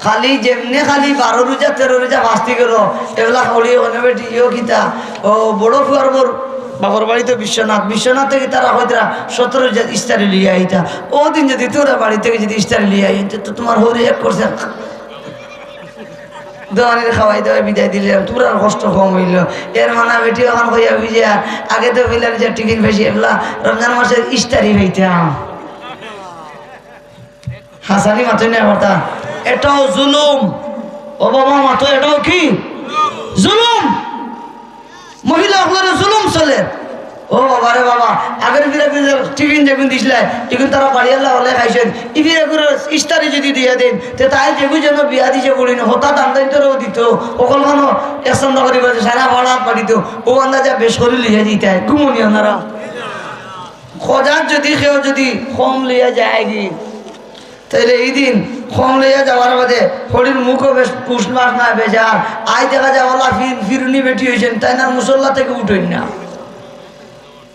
খালি যেমনে খালি বারো রোজা, তেরো রোজা ফাস্তি গেল, এবলা হলি অনে বেটি ইয়ো কিতা, ও বড় ফুয়ার বউর বাপর বাড়ি তো বিশ্বনাথ, বিশ্বনাথ থাকি তারা কইতরা সতেরো রোজা ইস্তারি লইয়া আইতা। ও দিন যদি তোরা বাড়ি থাকি যদি ইস্তারি লইয়া আইতে, তো তুমার হরি এক করছে। দোয়ানের খাওয়াই দাওয়াই বিদায় দিলাম, তুমার কষ্ট কম অইল। এর মানে বেটি অখান কইয়া বুঝিয়া, আগে তো ফেলার যে টিফিন পাইছি, এবলা রমজান মাসের ইস্তারি পাইতাম। হাসানি মাতই না কথা। এটাও জুলুম। ও বাবা, মাতো, এটাও কি? জুলুম। মহিলা অকলরে জুলুম চলে। ও বাবা রে বাবা, আগর ফিরা ফিরা টিফিন যেগুন দিছলা, এগুন তারা বাড়িওয়ালা অকলে খাইছইন। ই ফিরা করে ইস্তারি যদি দিয়া দেইন, তে তাই যেগু যেন বিয়া দিছে বুড়ি না, হতা দান দান তোরও দিত। অকল খানো একসঙ্গ করি বলছে, সারা পাড়া পাড়িত। ও আন্দাজে বেশ করি লইয়া দিতায়, ঘুমনি ওনারা। খোঁজার যদি কেউ যদি কম লইয়া যায়গি, তাইলে ই দিন কম লইয়া যাওয়ার বাদে হরির মুখও বেশ উষ্মাস না বেজার। আই দেখা যায় ওলা ফির-, ফিরুনি বেটি অইছইন, তাইন আর মুসল্লা থাকি উঠইন না।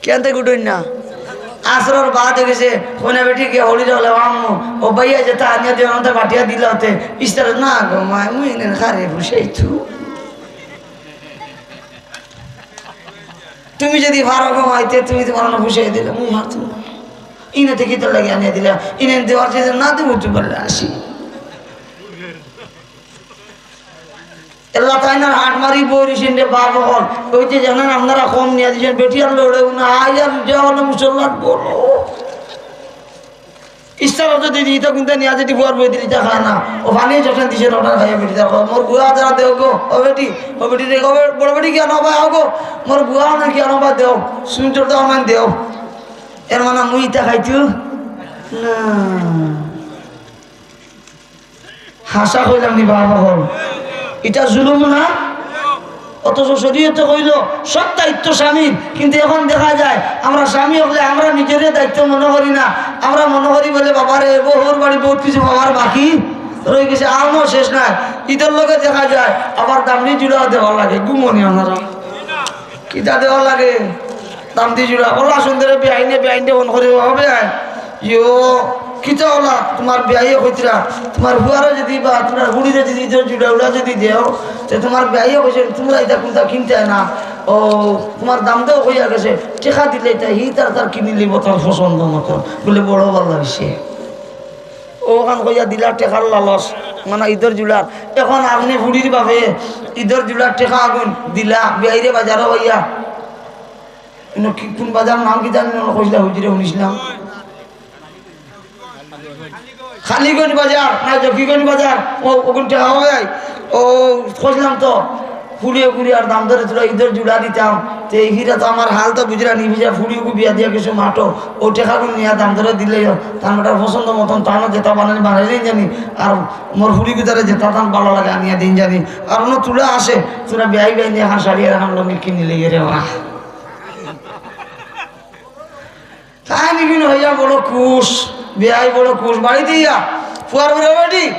কেন থাকি উঠইন না? আসরর বাদ অই গেছে, কইনা বেটি গিয়া হরিরে কইলা, "ও আম্মু, ও ভাইয়া যেতা আনিয়া দিও, আমারে বাটিয়া দিলা অতে।" ইস্তারে, "না গো মাই, মুই এনে খারে বসাইতু।" তুমি যদি পারো ঘুমাইতে, তুমি তুমার অনো বসাই দিলে, মুই পারতাম না। ইনে থাকি কিতার লাগি আনিয়া দিলা, ইনে দেওয়ার চেয়ে না দেবো তো বললে আসি। এল্লা তাইন আর হাট মারি বই রইছইন রে বাপ অকল। ওই যে জানেন আপনারা কম নিয়া দিছইন, বেটি আর লড়েও না, আই আর দেওয়া অনো মুসল্লার বড়। ইস্তার যদি দিত, কিন্তু নিয়া যদি ফুয়ার বই দিলি, তা খায় না। ও পানি যখন দিছে, ওটা খাইয়া বেটি, দেখো, মোর গুয়া যারা দেও গো, ও বেটি, ও বেটি রে, ও বে-, বড় বেটি গিয়া নবা আও গো, মোর গুয়া না গিয়া নবা দেও, সুন্দর দাও মান দেও। এর মানে মুই ইতা খাইতু না। হাছা কইলাম নি বাবা অকল? ইটা জুলুম না? অথচ শরীয়তে কইল সব দায়িত্ব স্বামীর, কিন্তু এখন দেখা যায় আমরা স্বামী অকলে আমরা নিজেরে দায়িত্ব মনো করি না। আমরা মনো করি বলে, "বাবারে, বউর বাড়ি বউত কিছু পাওয়ার বাকি রই গেছে, আরও শেষ নাই।" ইতার লগে দেখা যায় আবার দামড়ি জুড়াও দেওয়া লাগে, ঘুমনি ওনারা। কিতা দেওয়া লাগে? দামড়ি জুড়া। ওলা সুন্দরে বেআইনে, বেআইনে ফোন করে, "ও বেআইন, ইয়ো, কিতা ওলা, তুমার বিয়াইয়ে কইতরা, তুমার ফুয়ারে যদি বা তুমার ফুড়িরে যদি ইদর জুড়া উড়া যদি দেও, তে তুমার বিয়াইয়ে কইছে, তুমরা ইতা কুনতা কিনতায় না, ও, তুমার দাম দেও কইয়া গেছে, টেকা দিলে ইতা হি তার তার কিনি লিব তার পছন্দ মতো।" বলে, "বড় ভালা অইছে।" অখান কইয়া দিলা টেকার লালচ, মানে ইদর জুড়ার। এখন আপনে ফুড়ির বাপে ইদর জুড়ার টেকা আগুন দিলা, বিয়াইরে বাজারো কইয়া, ইনো কি, কুন বাজার নাম কি জানি না, কইছিলা হুজুরে, হুনিছিলাম। খালিগঞ্জ বাজার না জকিগঞ্জ বাজার, ও, ওগুন টেকা হয়। ও, কইছিলাম তো, ফুড়িয়ে ফুড়ি আর দাম ধরে তোরা ইদর জুড়া দিতাম। তে এই হিরা তো আমার হাল তো বুঝরা নি, বুঝরা ফুড়ি ওগু বিয়া দিয়া কিছু মাঠো, ও টেকাগুন নিয়া দাম ধরে দিলে, তার বেটার পছন্দ মতন তানো যেতা বানানি বানাইলেই জানি, আর মোর ফুড়ি গুতারে যেতা তান ভালা লাগে আনিয়া দিন জানি। আর অনো তুলা আছে, তোরা বিয়াই বিয়াই নিয়া হান শাড়ি আর হান লঙ্গি কিনি লইয়ে রে ওরা। তাই নিবিন হইয়া বড় খুশ, বিয়াই বড় খুশ। বাড়িত ইয়া, ফুয়ার বড় বেটি,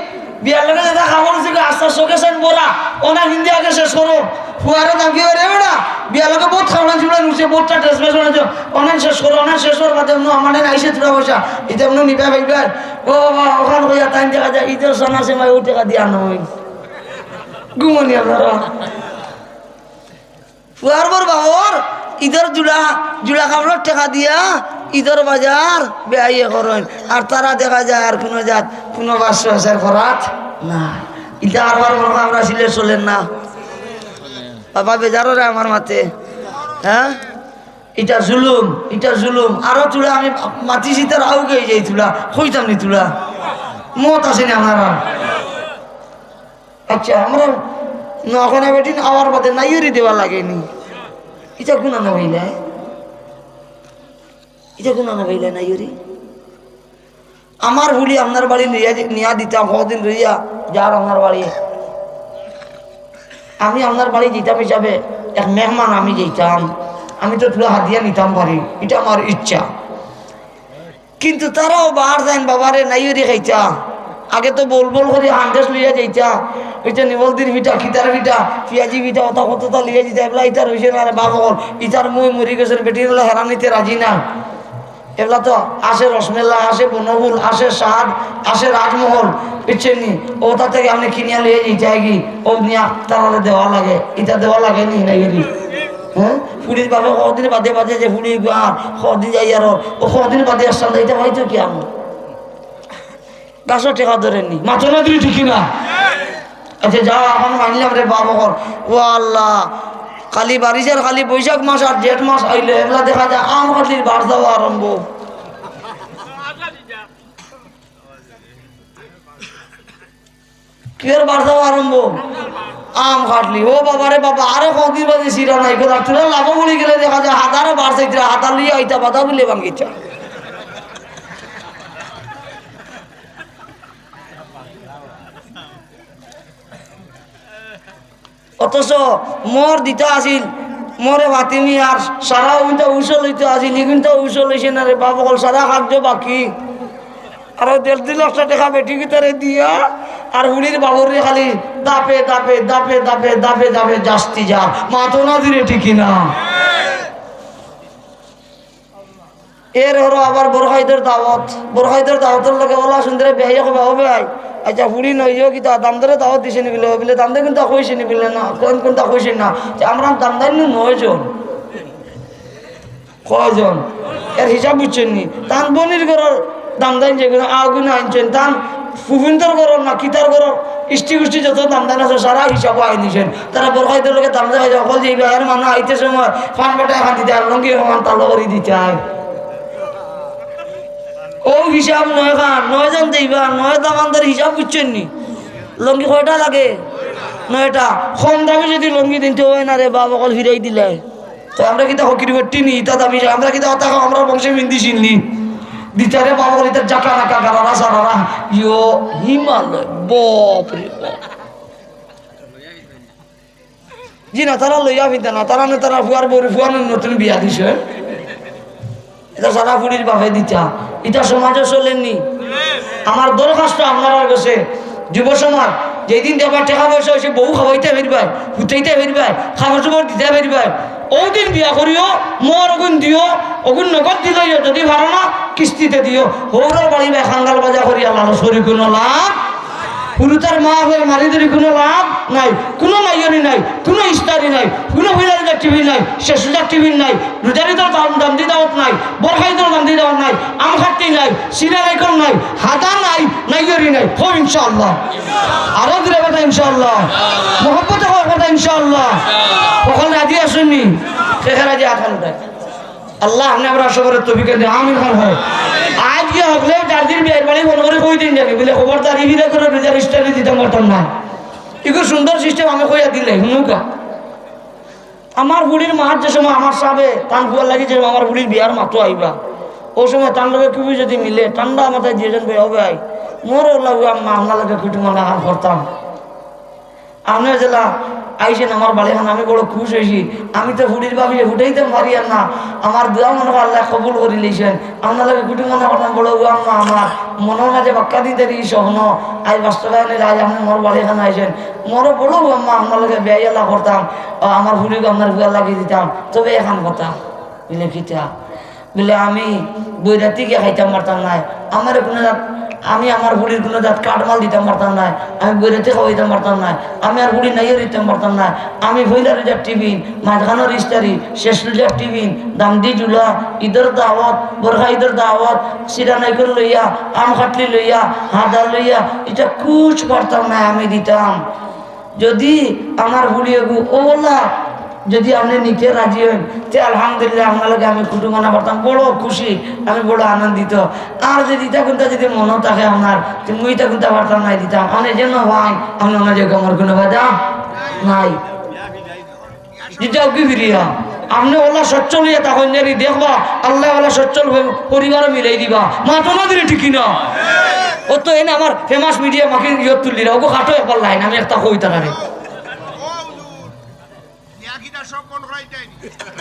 বিয়ার লগে যেতা খাবার ছিল, আস্তা শোকেসেন বড়া, অনা হিন্দি আগে শেষ করো। ফুয়ারে দাম কি রে বেটা, বিয়ার লগে বউত খাবার ছিল, নুসে বউতটা ড্রেস বেশ বানাইছো, অনা শেষ করো, অনা শেষ করো, বাদে অনো আমারে আইছে তোরা পয়সা, ইতা অনো নিবা ভাইবা। ও বাবা, অখান কইয়া তাইন দেখা যায়, ইদর সানা সে মাই ও টেকা দিয়া নয়। ঘুমনি আপনারা। ফুয়ার বউর বাবর ইদর জুড়া, জুড়া কাপড়র টেকা দিয়া ইদর বাজার বিয়াইয়ে করইন। আর তারা দেখা যায় আর কুনু জাত, কুনু বাস হাজার করাত না। ইতা আরবার মনো আমরা সিলে চলের না। বাবা বেজারো রে আমার মাতে। হ্যাঁ? ইটা জুলুম, ইটা জুলুম। আরো তুলা আমি মাতিছি তার আউগে যাই তুলা। কইতাম নি তুলা। মত আছে নি আপনারা? আচ্ছা, আমরা নখানা বেটিন আওয়ার বাদে নাইয়রি দেওয়া লাগেনি। ইটা কুনা না হইলে? ইটা কুনা না হইলে নাইয়রি? আমার ফুড়ি আপনার বাড়ি নিয়া দি-, নিয়া দিতাম, কদিন রইয়া যার আপনার বাড়ি। আমি আপনার বাড়ি যাইতাম হিসাবে এক মেহমান আমি যাইতাম। আমি তো তুলা হাদিয়া নিতাম পারি, ইটা আমার ইচ্ছা। কিন্তু তারাও বার যাইন বাবারে নাইয়রি খাইতা। আগে তো বল বল করি হান্দেশ লইয়া যাইতা। ওই যে নিবলদির পিঠা, খিতার পিঠা, পিয়াজি পিঠা, অতা কততা লইয়া যাইতা। এবলা ইতার হইছে না রে বাপ অকল। ইতার মই মরি গেছেন, বেটির বেলা হেরানিতে রাজি না। এগুলা তো আছে রসমেলাই, আছে বনফুল, আছে সাদ, আছে রাজমহল, বুঝছেন নি? ওটা থেকে আপনি কিনিয়া লইয়া যাইতে হয় কি? ও নিয়া তারারে দেওয়া লাগে, ইটা দেওয়া লাগে নি, না এরি? হ্যাঁ, ফুড়ির বাপে কদিন বাদে বাদে যে ফুড়ি আর কদিন যাই আর ও কদিন বাদে আসলাম, ইটা হয়তো কি আমি গাছও টেকা ধরেননি, মাথা না দিলে ঠিকই না। আচ্ছা, যাও, এখন মানলাম রে বাবা কর। ও আল্লাহ, খালি বারিশের খালি বৈশাখ মাস আর জেঠ মাস আইলে এগুলা দেখা যায় আম কাটলির বার যাওয়া আরম্ভ। কিয়ের বার যাওয়া আরম্ভ? আম কাটলি। ও বাবা রে বাবা, আরে কদিন বাদে সিরা নাই করে, আর তোরা লাভ পড়ি গেলে দেখা যায় হাতারও বার চাইতরা, হাতার লইয়া আইতা বাধা বলে ভাঙ্গিতা। অথচ মোর দিতা আছিল, মোরে ফাতিমি আর সারা উইনটা উসল হইতে আছিল, ইগুনটা উসল হইছে না রে বাপ, অকল সারা কার্য বাকি। আর ও দেড় দুই লাখ টেকা বেটি ভিতরে দিয়া আর হুড়ির বাবুরে খালি দাপে দাপে দাপে দাপে দাপে দাপে জাস্তি যা, মাথো না দিলে ঠিকই না। এর হলো আবার বড় ভাইদের দাওয়াত, বড় ভাইদের দাওয়াতের লগে ওলা সুন্দরে বেহাইয়া কইবা, "ও ভাই, আচ্ছা, ফুড়ি নইও কিতা, দামদারে দাওয়াত দিছে নি?" বলে, "ও বলে, দামদা কিন্তু কইছে নি?" বলে, "না, কোন কোনটা কইছে না।" যে আমরা দামদার নু নয় জন। কয়জন? এর হিসাব বুঝছেন নি? তান বনির ঘরর দামদাইন যেগুলো আগুন আনছেন, তান ফুফুন্তর ঘরর না কিতার ঘরর ইষ্টি গুষ্টি যত দামদাইন আছে, সারা হিসাবও আইন দিছেন। তারা বড় ভাইদের লগে দামদা হয়ে যায়, অকল যে এই ভাইয়ের মানে আইতে সময় ফান বেটা এখান দিতে আর লঙ্গি সমান তালো করি দিতে হয়। ও হিসাব নয় খান, নয় জন দেইবা, নয় দামানদের হিসাব বুঝছেন নি? লঙ্গি কয়টা লাগে? নয়টা। কম দামে যদি লঙ্গি দিতে হয় না রে বাপ, অকল ফিরাই দিলে। তো আমরা কিতা ফকির বেটি নি, ইতা দামি, আমরা কিতা কথা কও, আমরা বংশে মিন্দি চিনলি। দিতারে বাবা বলি তার জাকা নাকা গারারা সারারা, ইয়ো হিমালয়, বাপ রে বাপ। জি না, তারা লইয়া ফিরতা না, তারা না, তারা ফুয়ার বউর ফুয়ার নতুন বিয়া দিছে। এটা সারা ফুড়ির বাপে দিতা, এটা সমাজও চলেনি। আমার দরখাস্ত আপনারার কাছে, যুব সমাজ, যেদিন দেখবা টেকা পয়সা হয়েছে, বউ খাওয়াইতে ফিরবায়, হুতাইতে ফিরবায়, খাবার চোপড় দিতে ফিরবায়, ওই দিন বিয়া করিও, মোর ওগুন দিও, ওগুন নগদ দিলাইও, যদি পারো না, কিস্তিতে দিও। হৌরর বাড়ি বায় খাঙ্গাল বাজা করিয়া লালস করি কোনো লাভ, হুরুতার মা হয়ে মারি ধরি কোনো লাভ নাই, কোনো নাইয়নি নাই, কোনো ইস্তারি নাই, কোনো পয়লা রোজার টিফিন নাই, শেষ রোজার টিফিন নাই, রোজার ঈদর দাম, দাম দি দাওয়াত নাই, বরখা ঈদর দাম দি দাওয়াত নাই, আম খাট্টি নাই, সিরা রেকর্ড নাই, হাদা নাই, নাইয়রি নাই। হো ইনশাআল্লাহ। আরো জোরে কথা ইনশাআল্লাহ। মহব্বতে হওয়ার কথা ইনশাআল্লাহ। ওখানে রাজি আসুননি? শেখে রাজি আছেন তাই? আল্লাহ আপনি আমরা সবার তৌফিক দেন। আমিন খান হয়। আজ গিয়ে হকলে যার দিন বিয়ের বাড়ি ফোন করে কই দিন যাবে, বলে, "খবরদার, ইহিরে করে রোজার ইস্তারি দিতে পারতাম না।" ইগো সুন্দর সিস্টেম আমি কইয়া দিলে, হুনুকা। আমার বুড়ির মার যে সময় আমার সাবে, তান ফুয়ার লাগি যে আমার বুড়ির বিয়ার মাতো আইবা, ও সময় তার লগে খুবই যদি মিলে, ঠান্ডা মাথায় দিয়ে যান, "ভাই, ও ভাই, মোর ওলা ও আম্মা, আপনার লগে কুটুমানা আর করতাম।" আপনি যেলা আইছেন আমার বাড়িখান, আমি বড় খুশ হয়েছি। আমি তো ফুড়ির ভাবিরে ফুটাইতে পারি আর না। আমার দোয়া মনে হয় আল্লাহ কবুল করি লইছেন। আপনার লগে কুটুমানা করতাম, বড় ও আম্মা আমার মনের মাঝে বাক্কা দিতে এই স্বপ্ন আজ বাস্তবায়নের, আজ আপনি মোর বাড়িখান আইছেন। মোরও বড় ও আম্মা আপনার লগে বেয়াইয়ালা করতাম, ও আমার ফুড়িকে আপনার বিয়া লাগিয়ে দিতাম, তবে এখান কথা। বুলে, "কিতা?" বলে, "আমি বৈরাতি গিয়া খাইতাম পারতাম নায়, আমার কোনো জাত, আমি আমার ফুড়ির কোনো জাত কাঠমাল দিতাম পারতাম নায়, আমি বৈরাতি খাওয়াইতাম পারতাম নায়, আমি আর ফুড়ি নাইও দিতাম পারতাম নায়, আমি পয়লা রোজার টিফিন, মাঝখানোর ইস্তারি, শেষ রোজার টিফিন, দামদি জুলা, ঈদর দাওয়াত, বরখা ঈদর দাওয়াত, সিরা নাইকল লইয়া, আম খাটলি লইয়া, হাদা লইয়া, এটা কুছ পারতাম নায়, আমি দিতাম।" যদি আমার ফুড়িগু ওলা যদি আপনি নিতে রাজি হইন, তে আলহামদুলিল্লাহ, আপনার লগে আমি কুটুমানা পারতাম, বড় খুশি, আমি বড় আনন্দিত। আর যদি ইতা কুন্তা যদি মনো থাকে আপনার, তে মুই ইতা কুন্তা পারতাম নাই দিতাম। আপনি যেন ভাই, আপনি ওনার যে আমার কোনো বাধা নাই। যেটা কি ফিরিয়া, আপনি ওলা সচ্ছল হইয়া তখন জানি দেখবা, আল্লাহ ওলা সচ্ছল পরিবারও মিলাই দিবা। মাতো না দিলে ঠিকই না। ও তো এনে আমার ফেমাস মিডিয়া মাকে ইয়ত তুললি না, ওগো খাটো একবার লাইন, আমি একটা কই তারারে।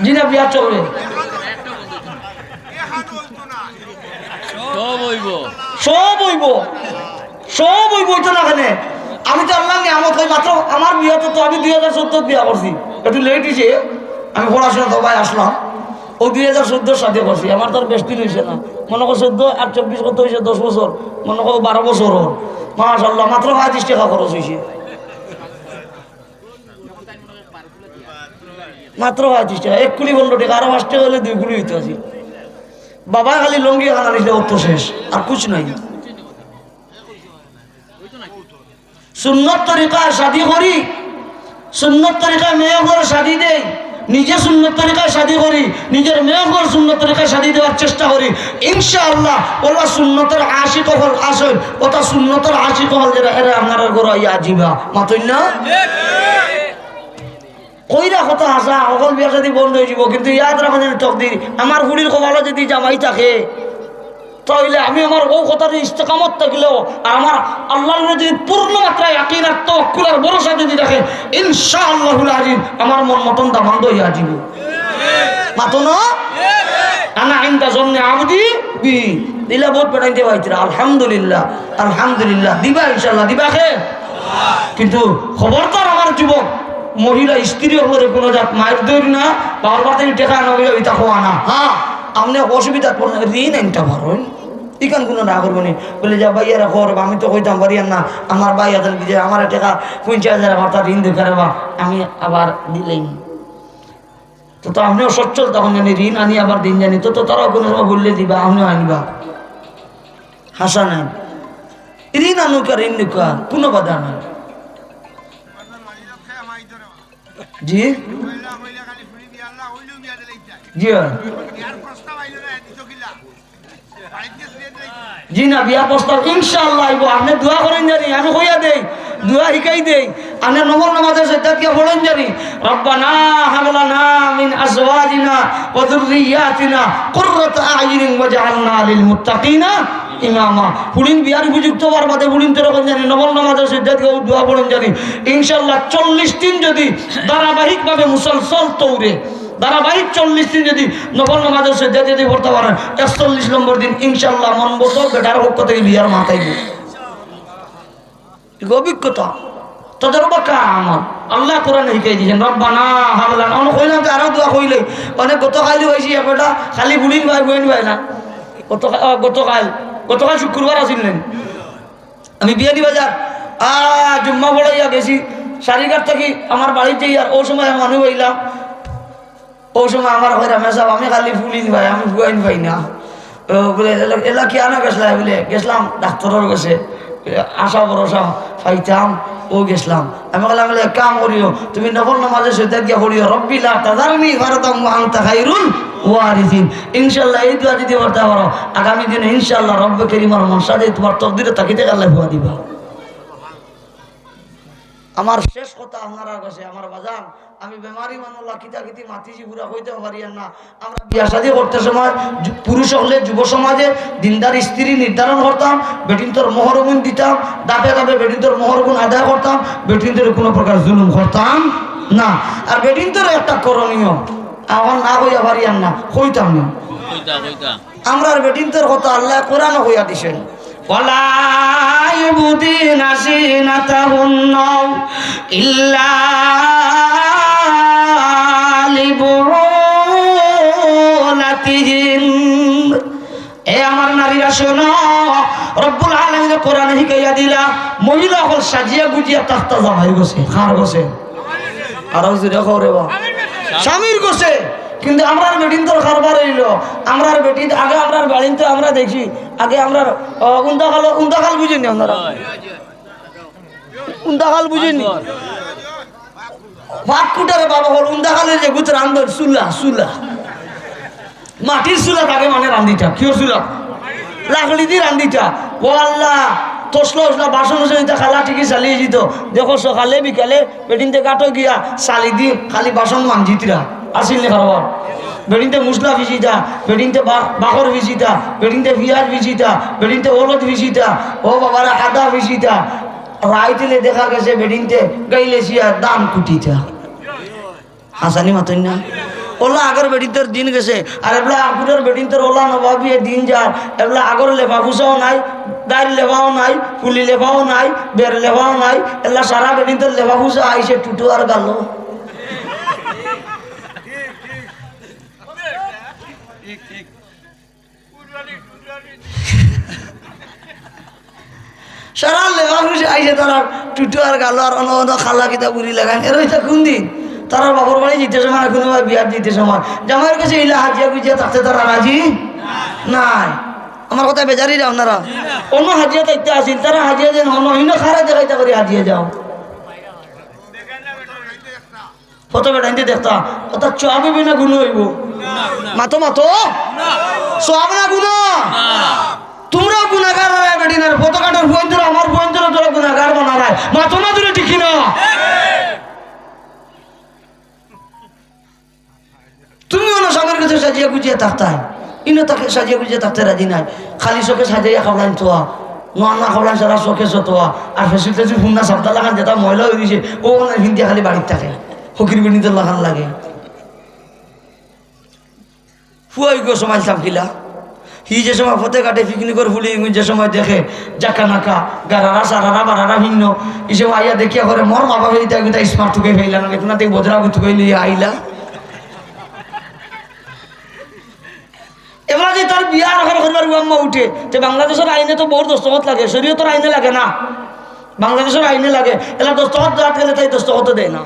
জি না, বিয়া চলবে। সব হইব। সব হইব। সব হইব, হইতো না কেনে? আমি তো আল্লাহর নিয়ামত হই, মাত্র আমার বিয়া তো, তো আমি দুই হাজার চোদ্দ বিয়া করছি, একটু লেট হইছে, আমি পড়াশোনা তো ভাই আসলাম। ও দুই হাজার চৌদ্দ শাদি করছি, আমার তো আর বেশ দিন অইছে না। মনো কর চৌদ্দ আর চব্বিশ কত অইছে? দশ বছর। মনো কর বারো বছর অর। মাশাআল্লাহ, মাত্র পঁয়ত্রিশ টেকা খরচ অইছে। মাত্র পঁয়ত্রিশ টেকা, এক কুলি পনরো টেকা, আরো পাঁচ টেকা অইলে দুই কুলি অইতো আছিল। বাবায় খালি লুঙ্গি আনা নিছে, অত শেষ, আর কুছ নাই। সুন্নত তরিকায় শাদি করি, সুন্নত তরিকায় মেয়ে অকলরে শাদি দেই, নিজে সুন্নত তরিকায় শাদি করি, নিজর মেয়ে অকলরে সুন্নত তরিকায় শাদি দেওয়ার চেষ্টা করি। ইনশাআল্লাহ, অলা সুন্নতর আশিক অকল আছইন, অতা সুন্নতর আশিক অকল যেরা, এরা আপনারার ঘরো আইয়া আজিবা। মাতইন না? কইরা কথা হাছা, অকল বিয়া শাদি বন্ধ অইযিবো, কিন্তু ইয়াদ রাখইন যেন তকদির, আমার ফুড়ির কপালো যুদি জামাই থাকে, তাইলে আমি আমার অউ কথার ইস্তেকামত থাকিলেও, আর আমার আল্লার উপরে যুদি পূর্ণ মাত্রায় ইয়াকিন আর তাওয়াক্কুল আর ভরসা যুদি থাকে, ইনশাআল্লাহুল আজিজ আমার মন মতন দামান অইয়া যিবো। মাতো না? আনা ইনদা জন্নে আবদি বি। দিলা বউত বেটাইন্তে পাইতরা, আলহামদুলিল্লাহ, আলহামদুলিল্লাহ। দিবা ইনশাআল্লাহ, দিবা কে? কিন্তু খবরদার আমার যুবক, মহিলা স্ত্রী অকলরে কুনু জাত মাইর ধইর না, বাবার বাড়ি থাকি টেকা আনা অইলে ইতা কওয়া না। হ্যাঁ, আপনে অসুবিধাত পড়ইন, ঋণ আনতা পারইন। ইখান কুনু না করবো নি। বলে, "যা ভাইয়ারে কও, আমি তো কইতাম পারিয়ার না, আমার ভাই আছইন বিদেশ, আমারে টেকা পঞ্চাশ হাজার আমার তার ঋণ দরকার বা, আমি আবার দিলাইমু।" তো, তো আপনেও সচ্ছল তখন জানি ঋণ আনি আবার দিন জানি, তো, তো তারাও কুনু সময় বললে দিবা, আপনেও আনবা। হাছা নাই। ঋণ আনুকা, ঋণ নিউকা, কুনু বাধা নাই। জি? জি, অয়। জি না, বিয়া প্রস্তাব ইনশাআল্লাহ আইবো। আপনে দোয়া করইন জানি, আমি কইয়া দেই, দোয়া হিকাই দেই। আপনে নফল নামাজর সইজ্জাত গিয়া পড়ইন জানি, "রব্বানা হাব লানা মিন আজওয়াজিনা ওয়া যুররিয়াতিনা কুররাতা আ'ইউনিন ওয়াজআলনা লিল মুত্তাকিনা ইমামা।" ফুড়িন বিয়ার উপযুক্ত অওয়ার বাদে ফুড়িন্তরে কইন জানি, নফল নামাজর সইজ্জাত গিয়া দোয়া পড়ইন জানি। ইনশাআল্লাহ চল্লিশ দিন যুদি ধারাবাহিকভাবে মুসলসল তৌরে ধারাবাহিক চল্লিশ দিন যুদি নফল নামাজর সইজ্জাত যুদি পড়তা পারইন, একচল্লিশ নম্বর দিন ইনশাআল্লাহ মন মতো বেটার পক্ষ থাকি বিয়ার মাত আইবো। ইগু অভিজ্ঞতা, তজরবাকার আমল। আল্লায় কোরআনো হিকাই দিছইন, "রব্বানা হাব লানা।" অনো কইলাম যে আরো দোয়া কইলে, অনে গতকাইল পাইছি একটা, খালি ফুড়িন পায়, ফুড়িন পায় না। গতকা-, অ, গতকাইল, গতকাইল শুক্রবার আছিল নি? আমি বিয়ানীবাজার, আ, জুম্মা পড়াইয়া গেছি, সারিঘাট থাকি আমার বাড়িত যাইয়ার অউ সময় মানুষ পাইলাম। অউ সময় আমারে কইরা, "মেসাব, আমি খালি ফুড়িন পাই, আমি ফুয়াইন পাই না।" ও বলে, "এলা, এলা কিয়ানো গেছলায়?" বলে, "গেছলাম ডাক্তরর গেছে, আশা ভরসা পাইতাম, অউ গেছলাম।" আমি কইলাম, "বলে এক কাম করিও, তুমি নফল নামাজর সইজ্জাত গিয়া পড়িও, রব্বি লা তাজারনি ফারদান ওয়া আনতা খায়রুল ওয়ারিসিন।" ইনশাআল্লাহ, এই দোয়া যুদি পড়তা পারো, আগামী দিনে ইনশাআল্লাহ রব্বে করিমর মনশা যে তুমার তকদিরো থাকিতে গেলে ফুয়া দিবা। আমার শেষ কথা আপনারার গেছে, আমার বাজান, আমি বেমারি মানুষ, কিতা কিতি মাতিছি পুরা কইতাম পারিয়ার না। আমরা বিয়া শাদি করতে সময় যু-, পুরুষ অকলে যুব সমাজে দিনদার স্ত্রী নির্ধারণ করতাম, বেটিন্তর মোহরগুন দিতাম, ধাপে ধাপে বেটিন্তর মোহরগুন আদায় করতাম, বেটিন্তরে কুনু প্রকার জুলুম করতাম না। আর বেটিন্তর একটা করণীয়, অখন না কইয়া পারিয়ার না, কইতাম না। কইতা, কইতা। আমরার বেটিন্তর কথা আল্লায় কোরআনো কইয়া দিছইন, "ওয়ালা ইউবদিনা জিনাতাহুন্না ইল্লা লিবুউলাতিহিন।" এ আমার নারীরা শোনো, রব্বুল আলামিনে কোরআনো হিকাইয়া দিলা, মহিলা অকল সাজিয়া গুজিয়া থাকতা জামাইর গেছে, কার গেছে? আরো জোরে কও রে বা। স্বামীর গেছে। কিন্তু আমরার বেটিন্তর কারবার অইলো, আমরার বেটিন্তে, আগে আমরার বাড়িন্তে আমরা দেখি, আগে আমরার, আহ, উন্দাখাল, উন্দাখাল বুঝইন নি আপনারা? উন্দাখাল বুঝইন নি? ভাত কুটারে বাবা অকল, উন্দাখালর যে গুত রান্ধন, চুলা, চুলা। মাটির চুলাত আগে মানে রান্ধিতা, কিওর চুলা? লাকড়ি দি রান্ধিতা। ও আল্লাহ, তসলা উসলা বাসন উসন ইতা খালা ঠিকই চালিয়ে দিত। দেখো সকালে বিকালে বেটিন্তে গাটো গিয়া চালি দি খালি বাসন মানজিতরা। আছিল নি কারবার? বেটিন্তে মুসলা ভিজিতা, বেটিন্তে বা-, বাকর ভিজিতা, বেটিন্তে পিয়াজ ভিজিতা, বেটিন্তে হলুদ ভিজিতা, ও বাবারে আদা ভিজিতা। রাইত অইলে দেখা গেছে বেটিন্তে গাইলে সিয়া ধান কুটিতা। হাছানি মাতইন না? অলা আগর বেটিন্তর দিন গেছে, আর এবলা আগুরের বেটিন্তর অলা নবাবিয়ে দিন যার, এবলা আগর লেফা ফুসাও নাই, দাইর লেফাও নাই, পুলি লেফাও নাই, বের লেফাও নাই, এবলা সারা বেটিন্তর লেফা ফুসা আইছে টুটু আর গালো। সারা লেবাস আইছে তারা টুটু আর গালো আর অন্য অন্য খালা কিতা বুড়ি লাগান। এর ইটা কোন দিন? তারা বাপর বাড়ি যেতে সময়, কোনো বিয়ার যেতে সময়, জামাইর কাছে ইলা হাজিয়া গুজিয়া থাকতে তারা রাজি নাই। আমার কথা বেজারি যাও আপনারা। অন্য হাজিয়া থাকতে আসিল, তারা হাজিয়া যেন হন, ইনো খারা দেখাইতা করে হাজিয়া যাও। কত বেটাইন্তে দেখতা, অর্থাৎ সওয়াব অইবো না গুনা অইবো? মাতো, মাতো। সওয়াব না গুনা? তুমরাও গুনাগার অইরায় বেটিনর, ফটো কাটর ফুয়াইন্তরে, আমার ফুয়াইন্তরে তোরা গুনাগার বানারায়। মাতো না জোরে, ঠিক কি না? তুমি অনো স্বামীর কাছে সাজিয়া গুজিয়া থাকতায়, ইনো তাকে সাজিয়া গুজিয়া থাকতে রাজি নাই। খালি চোখে সাজাইয়া খাওলাইন তোয়া, নোয়া নোয়া খাওলাইন সারা চোখে সতোয়া, আর ফেসিল টেসিল হুন্না সাবদা লাখান যেটা ময়লা অই গেছে, ও ওনার হিন্দিয়া খালি বাড়িত থাকে, ফকির বেটিন্তর লাখান লাগে। ফুয়া অইগো সময় সামকিলা, হি যে সময় ফতে ঘাটে পিকনিকর ফুলি ইগুন যে সময় দেখে, জাকা নাকা, গারারা সারারা বারারা ভিন্ন, ই সময় আইয়া দেখিয়া করে, "মোর মা বাপে ইতা গুতা স্মার্ট তুকে ফেললা না, দেখুন না, তুই বজরা গুত কই লইয়া আইলা।" এবার যে তার বিয়া আর এখন করবার উয়াম্মা উঠে, তে বাংলাদেশর আইনে তো বউর দস্তখত লাগে, শরীয়তর আইনে লাগে না, বাংলাদেশর আইনে লাগে। এলা দস্তখত দেওয়াত গেলে তাই দস্তখত দেয় না।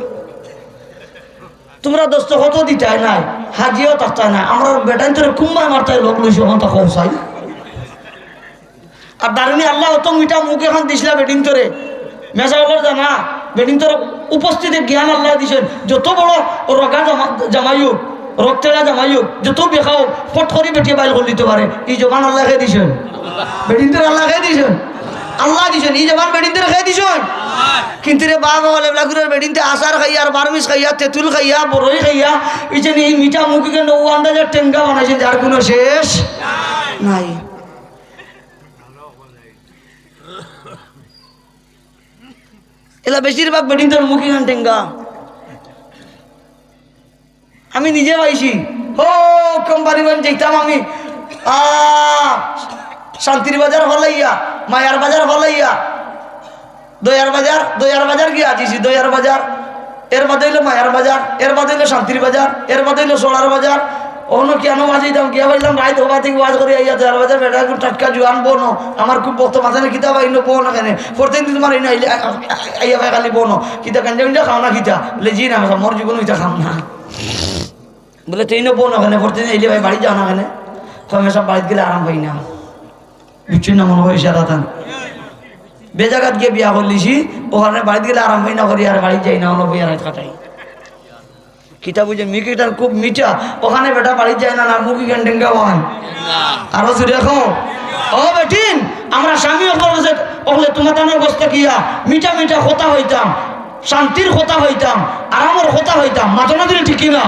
তুমরা দস্তখতও দিতায় নায়, হাজিয়াও থাকতায় নায়। আমরা বেটাইন্তরে কুম্বায় মারতায় লোক লইছি, ওখান তা খোঁজ চাই। আর দারুনি আল্লায় অত মিঠা মুখ এখন দিছলা বেটিন্তরে। মেজা অকলর জানা, বেটিন্তর উপস্থিতে জ্ঞান আল্লায় দিছইন। যত বড় রগা জামা-, জামাই অউক, রক্তেরা জামাই অউক, যত বেখা অউক, ফট করি বেটিয়ে বাইল করি দিতো পারে। ই জবান আল্লায় কে দিছইন? বেটিন্তর আল্লায় কে দিছইন? আল্লায় দিছইন। ই জবান বেটিন্তর কে দিছইন? কিন্তু রে বাবা, অকল এবলা গুরুর বেটিন্তে আচার খাইয়া, আর বার্মিজ খাইয়া, তেঁতুল খাইয়া, বড়ই খাইয়া, ই যে নি মিঠা মুখি কেন ও আন্দাজের টেঙ্গা বানাইছে, যার কোনো শেষ নাই। এলা বেশিরভাগ বেটিন্তর মুখি খান টেঙ্গা। আমি নিজে পাইছি। ও কোম্পানিগঞ্জ যাইতাম আমি, আ, শান্তির বাজার ফালাইয়া, মায়ার বাজার ফালাইয়া, দয়ার বাজার, দয়ার বাজার গিয়া আজিছি, দয়ার বাজার, এর বাদে অইলো মায়ার বাজার, এর বাদে অইলো শান্তির বাজার, এর বাদে অইলো সোড়ার বাজার। অনো কিয়ানো বাজাইতাম, গিয়া পাইলাম রাইত হবা থাকি ওয়াজ করি আইয়া দয়ার বাজার, বেটা একজন টাটকা জুয়ান বনো, আমার খুব ভক্ত, মাঝে কিতা বা ইনো বনো কেনে, পরদিন তোমার ইনো আইলে, আ-, আ-, আইয়া ভাই খালি বনো, কিতা গাঞ্জা উঞ্জা খাও না কিতা? বলে, "জি না, মোর জীবন ইতা খাম না।" বলে, "তুই না বউ না কেনে, পড়তে যাইলে ভাই বাড়ি যাও না কেনে?" কয়, "আমি সব বাড়িত গেলে আরাম পাই না।" বুঝছইন না মনে হয় ইশারা তান? বেজাগাত গিয়া বিয়া করলিছি, ওখানে বাড়িত গেলে আরাম পাই না করি আর বাড়িত যাই না, অনো বইয়া রাইত কাটাই। কিতা বুঝে, মিকিটার খুব মিঠা, ওখানে বেটা বাড়িত যায় না, না মুখি গান ডেঙ্গা ওয়ান। আরো জোরে কও। ও বেটিন, আমরা স্বামী অকল যে, অকলে তোমার তানোর বস্তা কিয়া, মিঠা মিঠা কথা হইতাম। শান্তির কথা হইতাম, আরামর কথা হইতাম, মাতো না দিলে ঠিক কি না?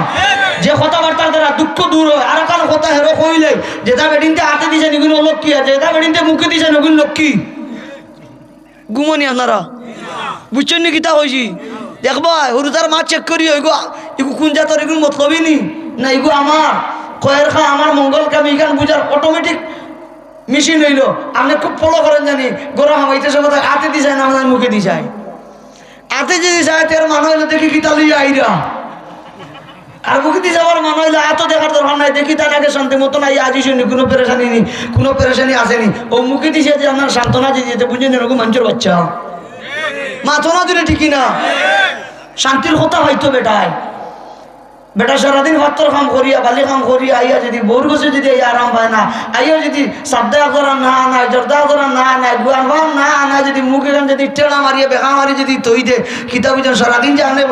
যে কথাবার্তার দ্বারা দুঃখ দূর হয়, আর কার কথা হেরো কইলে, যেটা বেটিনতে আতে দিছে নিগুণ লক্ষ্মী, আর যেটা বেটিনতে মুখে দিছে নিগুণ লক্ষ্মী। ঘুমনি আপনারা? বুঝছইন নি কিতা কইছি? দেখবা, হুরুতার মাত চেক করি, ইগু, ইগু কোন জাতর, ইগুর মতলবই নি? না, ইগু আমার, কয়ের খা আমার মঙ্গল কাম, ইখান বুঝার অটোমেটিক মেশিন অইলো। আপনি খুব ফলো করেন জানি, গরম হামাইতে সময় আতে দিছে না, আমার মুখে দিছে। আতে যদি যায়, তের মানে অইলো দেখি কিতা লইয়া আইরা। আর মুখে দি যাওয়ার মানে অইলো আতো দেখার দরকার নাই, দেখি তার আগে শান্তি মতন আই আজি শুনি, কোনো পেরেশানি নেই, কোনো পেরেশানি আসেনি। ও মুখে দিছে যে আপনার সান্ত্বনা দিয়ে দিতে, বুঝলেন, এরকম মানুষের বাচ্চা। মাতো না দিলে ঠিকই না। শান্তির কথা হয়তো বেটায়। বেটা সারাদিন ভাত্তর কাম করিয়া, বালি কাম করিয়া আইয়া যদি বউর গেছে যদি এই আরাম পায় না, আইয়া যদি সাদ্দা করা না আনায়, জর্দা করা না আনায়, গুয়ান ভান না আনায়, যদি মুখে গান যদি টেড়া মারিয়া বেকা মারি যদি তৈ দে, কিতা বুঝেন সারাদিন যে আনে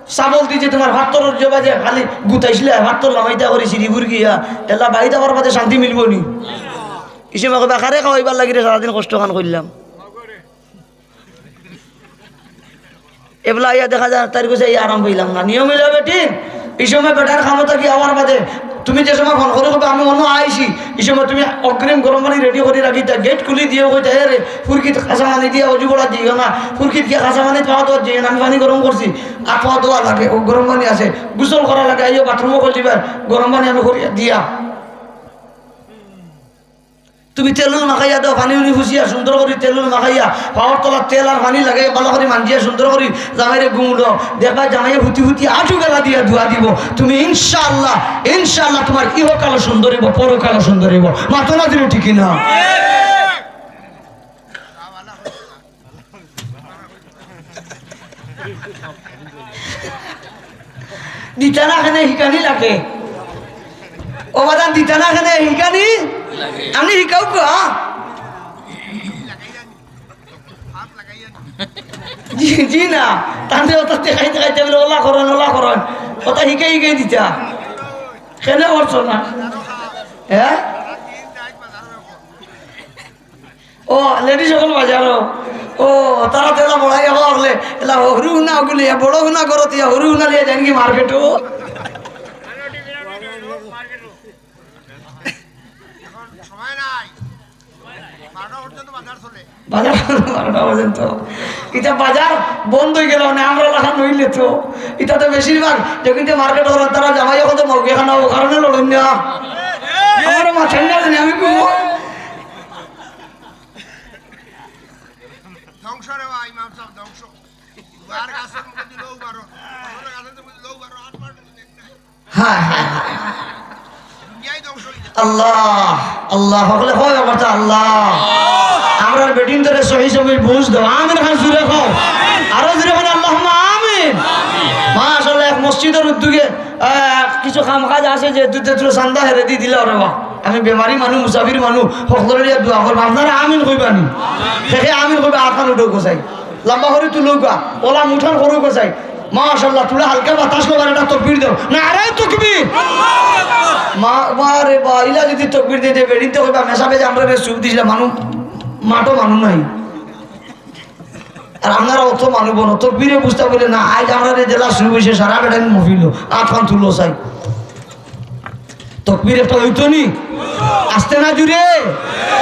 সাবল দিছে তোমার ভাত্তর জবা যে খালি গুতাইছিলে, ভাত্তর লামাইতা করি সিঁড়ি বুর গিয়া, এলা বাড়িত আবার বাদে শান্তি মিলবো নি? ইসে মাকে বেকারে খাওয়াইবার লাগি রে সারাদিন কষ্ট খান করলাম। এবলা আইয়া দেখা যায়, তার কাছে এই আরাম পাইলাম না। নিয়ম অইলো বেটি, এই সময় বেটার ক্ষমতা কি আমার বাদে, তুমি যে সময় ফোন করে কইবে, "আমি অন্য আইছি", এই সময় তুমি অগ্রিম গরম পানি রেডি করে রাখি, তা গেট খুলি দিয়ে কইতে, "এ রে, ফুরকিত কাঁচা পানি দিয়া অজু করা দিও না, ফুরকিত গিয়া কাঁচা পানি পাওয়া দেওয়ার যাইও না, আমি পানি গরম করছি, আর পাওয়া দেওয়া লাগে, ও গরম পানি আছে, গোসল করা লাগে, আইও বাথরুমও করে দিবার, গরম পানি আমি করিয়া দিয়া।" তুমি তেল-উল মাখাইয়া দেও, পানি-উনি ফুছিয়া সুন্দর করি তেল-উল মাখাইয়া, পাওর তলাত তেল আর পানি লাগাইয়া, ভালা করি মাঞ্জিয়া সুন্দর করি জামাইরে ঘুমুলো। দেখবায় জামাইয়ে হুতি হুতি আটু বেলা দিয়া দোয়া দিবো। তুমি ইনশাআল্লাহ, ইনশাআল্লাহ তুমার ইহকালও সুন্দর অইবো, পরকালও সুন্দর অইবো। মাতো না দিলে ঠিক না? দিতা না কেনে হিকানি লাগে। ও বাজান, দিতা না কেনে হিকানি? আমি হিকাউক্কা? জি, জি না। তানরে অতা দেখাইতে দেখাইতে বলে, "ওলা করইন, ওলা করইন।" অতা হিকাই হিকাই দিতা। কেনে করছো না? হ্যাঁ? ও, ladies অকল বাজারো। ও, তারা তেলা বড়াই অকলে, এলা হুরু হুনা অগুলিয়া, বড় হুনা করতিয়া, হুরু হুনা লিয়া যাইন কি মার্কেটো? বাজার বারোটা পর্যন্ত। ইতা বাজার বন্ধ অইগেলো, মানে আমরা লাখান অইলে তো। ইতা তো বেশিরভাগ, যখন যে মার্কেট করেন, তারা জামাই অকল তো মৌকে খানা ও কারণে লড়ইন না। আমারও মাথায় না জানি, আমি ঘুমো। ধ্বংস রে বা, ইমাম সাব, ধ্বংস। উবার গাছের মুখে দিলেও বারো, আসলে গাছের মুখে দিলেও বারো, আট বার যদি একটা। হায়, হায়, হায়। দুনিয়াই ধ্বংস অইছে। আল্লাহ, আল্লাহ, হকলে কও একবার তো আল্লাহ। আমরার বেটিন্তরে সহি সময় বুঝ দেও। আমিন খান জুরে কও। আরো জুরে কও, আল্লাহুম্মা আমিন। মাশাআল্লাহ, এক মসজিদর উদ্যোগে আহ, কিছু কাম কাজ আছে যে দুধে তুলো চান্দা হেরে দি দিলা রে বা। আমি বেমারি মানু, মুসাফির মানু, হকলরে দিয়া দোয়া করবা। আপনারা আমিন কইবা নি? কে কে আমিন কইবা, আতখান উঠাউক্কা চাই। লম্বা করি তুলউক্কা, ওলা মুঠর করউক্কা চাই। মাশাআল্লাহ, তুলা হালকা বাতাস লবার একটা তকবীর দেও। নারায়ে তকবীর। মা, মা রে বা, ইলা যদি তকবীর দিতে বেরিতে কইবা, মেসাবে যে আমরারে সুপ দিছিলা, মানু, মাঠো মানু নাই। আর আপনারা অত মানু বনো, তকবীরে বুঝতা বলে না, আইজ আমরার জেলা শুরু অইছে, সারা বেটাইন মহফিল, আতখান তুলো চাই। তকবীর একটা অইতো নি? আস্তে না জুরে?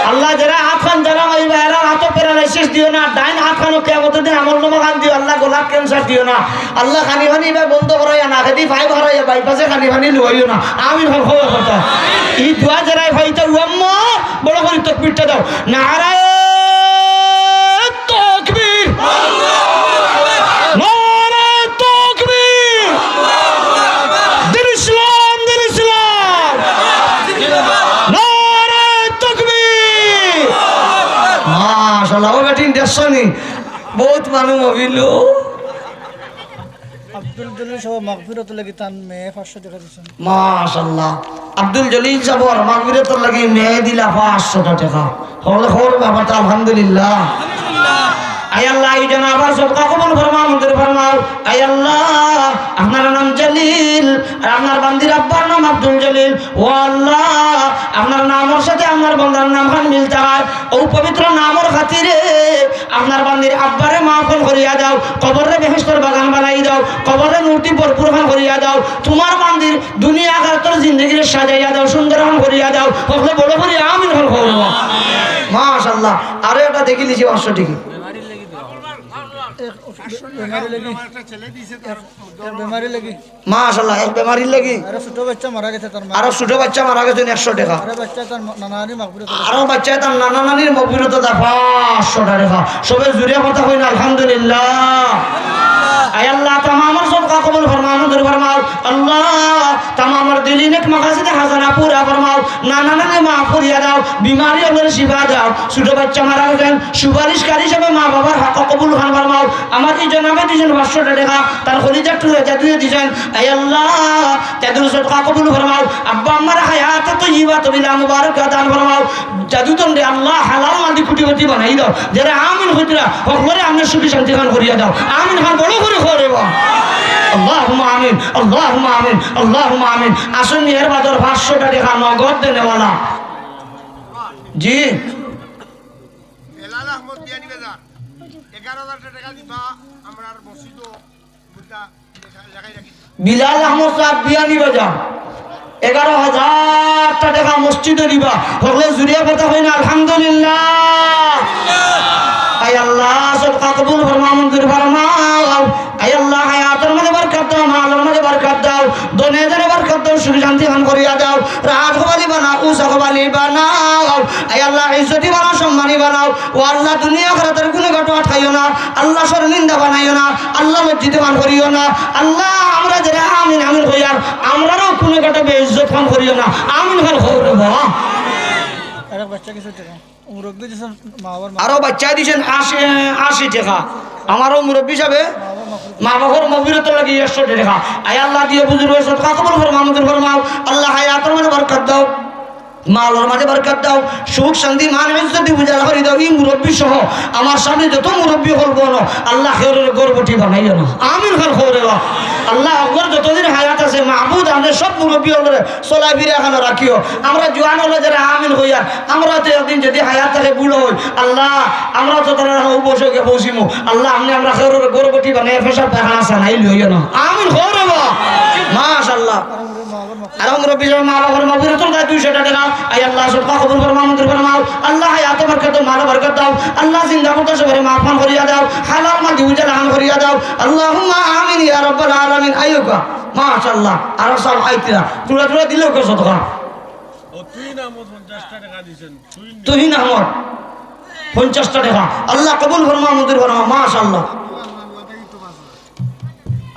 আল্লাহ, যেরা আতখান জাগা মারিবা, এরার আতো paralysis দিও না, ডাইন আতখানো কিয়ামতর দিন আমলনামা খান দিও, আল্লাহ, গলাত cancer দিও না, আল্লাহ, খানি পানি ইবা বন্ধ করাইয়া না, খেদি পাইপ হারাইয়া বাইপাসে খানি পানি লুয়াইও না। আমিন কও, কও কথা। ই দোয়া যেরাই পাইতা, ও আম্মা, বড় করি তকবীরটা দেও। নারায়ে তকবীর! নারায়ে তকবীর! দ্বীন ইসলাম, দ্বীন ইসলাম! নারায়ে তকবীর! মাশাআল্লাহ, ও বেটিন দেখছো নি? বউত মানু মহফিলো। আব্দুল জলিল সাব মাগফিরাতর লাগি তান মেয়ে পাঁচশো টেকা দিছইন। মাশাআল্লাহ। আব্দুল জলিল সাবর মাগফিরাতর লাগি মেয়ে দিলা পাঁচশো টেকা। হকলে কও বাবা, আলহামদুলিল্লাহ। আয় আল্লাহ, ই জনাবর সদকা কবুল ফরমাও, মঞ্জুর ফরমাও। আয় আল্লাহ, আপনার নাম জলিল, আর আপনার বান্দির আব্বার নাম আব্দুল জলিল। ও আল্লাহ, আপনার নামর সাথে আপনার বান্দার নাম খান মিল থাকায়, ও পবিত্র নামর খাতিরে আপনার বান্দির আব্বারে মাফ করিয়া দাও, কবররে বেহেশতর বাগান বানাই দাও, কবররে নূর দি ভরপুর খান করিয়া দাও, তুমার বান্দির দুনিয়া আখিরাতর জিন্দেগিরে সাজাইয়া দাও, সুন্দর খান করিয়া দাও। হকলে বড় করি আমিন খান কও। মাশাআল্লাহ। আরো একটা দেখিলিছি পাঁচশো টেকা। এক বেমারি লাগি। এক বেমারি লাগি। মাশাআল্লাহ, এক বেমারির লাগি। আরো ছোট বাচ্চা মারা গেছে তার মা। আরো ছোট বাচ্চা মারা গেছে একশো টেকা। আরো বাচ্চা তার মা-, নানা নানির মাগফিরাত। আরো বাচ্চা তার নানা নানির মাগফিরাত দা পাঁচশো টেকা। সবে জুরে কথা কইন আলহামদুলিল্লাহ। আয় আল্লাহ, তামামর সদকা কবুল ফরমাও, মঞ্জুর ফরমাও। আল্লাহ, তামামর দিলি নেক মাকাসিদে হাসানা পুরা ফরমাও। নানা নানি মাফ করিয়া দাও। বিমারি অকলরে শিফা দাও। ছোট বাচ্চা মারা গেছেন, সুপারিশকারী হিসাবে মা বাবার হক কবুল খান ফরমাও। আমার ই জনাবে দিছইন পাঁচশো টেকা, তার কলিজার টুকরা জাদুয়ে দিছইন। আয় আল্লাহ, জাদুর সদকা কবুল ফরমাও। আব্বা আম্মার হায়াতে তৈয়বা তবিলা মুবারক দান ফরমাও। জাদু তন্ডে আল্লাহ হালাল মাল দি কোটিপতি বানাই দাও। যেরা আমিন কইতরা, হকলরে আমনে সুখী শান্তি খান করিয়া দাও। আমিন খান বড় করি কও রে বা। আল্লাহুম্মা আমিন, আল্লাহুম্মা আমিন, আল্লাহুম্মা আমিন। আসুন, এর বাদর পাঁচশো টেকা নগদ দেনেওয়ালা। জি। বেলাল আহমদ বিয়ানীবাজার, এগারো হাজার টেকা দিবা, আমরার মসজিদো মুদ্রা লেখা-, লেখাই রাখি। বিলাল আহমদ সাব বিয়ানীবাজার, এগারো হাজার টেকা মসজিদো দিবা। হকলে জুরে কথা কইন আলহামদুলিল্লাহ। আয় আল্লাহ, সদকা কবুল ফরমাও, মঞ্জুর ফরমাও। আয় আল্লাহ, হায়াতর মাঝে বরকত দাও, মালর মাঝে বরকত দাও, ধনে ধনে বরকত দাও, সুখ শান্তি খান করিয়া দাও, রাত কবালি বানাও, উষা কবালি বানাও। আয় আল্লাহ, ইজ্জতি বানাও, সম্মানী বানাও। ও আল্লাহ, দুনিয়া আখিরাতর গুণে ঘাটো আটকাইও না। আল্লাহ, শর্মিন্দা বানাইও না। আল্লাহ, লজ্জিত মান করিও না। আল্লাহ, আমরা যেরা আমিন আমিন কইয়ার, আমরারও কুনু ঘাটো বেইজ্জত খান করিও না। আমিন খান কও রে বাবা। আরো বাচ্চা দিছইন আশি, আশি টেকা। আমারও মুরব্বি হিসাবে মা বাবার মাগফিরাতর লাগি একশো টেকা। আয় আল্লাহ, দিও বুজুর্গ, সদকা কবুল ফরমাও, মঞ্জুর ফরমাও। আল্লাহ, হায়াতর মাঝে বরকত দাও, মালর মাঝে বরকত দাও, সুখ শান্তি মান ইজ্জতি উজালা করি দাও। ই মুরব্বি সহ আমার সামনে যত মুরব্বি অকল বনো, আল্লাহ, কেউরে গর্বটি বানাইও না। আমিন খান কও রে বাবা। আল্লাহ, অকল যতদিন হায়াত আছে, মাবুদ, আপনে সব মুরব্বি অকলরে চলাফিরা খানো রাখিও। আমরা জোয়ান অকলে যেরা আমিন কইয়ার, আমরা তো একদিন যদি হায়াত থাকি বুড়া অই, আল্লাহ, আমরা তো তারার অউ বয়সে গিয়া পৌঁছিমু। আল্লাহ, আপনে আমরা কেউরে গর্বটি বানাইয়া পেশাব পায়খানা সানাই লইও না। আমিন কও রে বাবা। মাশাআল্লাহ। আর মুরব্বি হিসাবে মা বাবার মাগফিরাতর দায় দুইশো টেকা। আয় আল্লাহ, সদকা কবুল ফরমাও, মঞ্জুর ফরমাও। আল্লাহ, হায়াতো বরকত দাও, মালো বরকত দাও। আল্লাহ, জিন্দা মুর্দা সবরে মাফ খান করিয়া দাও, হালাল মাল দি উজালা খান করিয়া দাও। আল্লাহুম্মা আমিন ইয়া রাব্বাল আলামিন। আইয়ুকা। মাশাআল্লাহ। আরো সব আইতিরা। টুরা টুরা দিলেও কেউ সদকা। ও, তুহিন আহমদ পঞ্চাশটা টেকা দিছইন। তুহিন আহমদ পঞ্চাশটা টেকা। আল্লাহ কবুল ফরমাও, মঞ্জুর ফরমাও। মাশাআল্লাহ।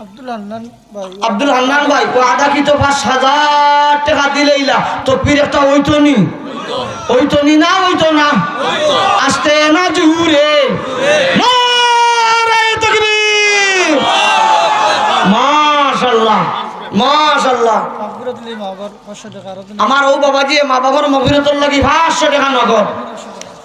আব্দুল হান্নান ভাই। আব্দুল হান্নান ভাই, ওয়াদাকৃত পাঁচ হাজার টেকা দিলাইলা, তকবীর একটা অইতো নি? অইতো নি না অইতো না? আস্তে না জুরে? নারায়ে তাকবীর! মাশাআল্লাহ, মাশাআল্লাহ। মাগফিরাতুল মা বাবার পাঁচশো টেকা, আরো দিন। আমার অউ বাবাজি, মা বাবার মাগফিরাতর লাগি পাঁচশো টেকা নগদ।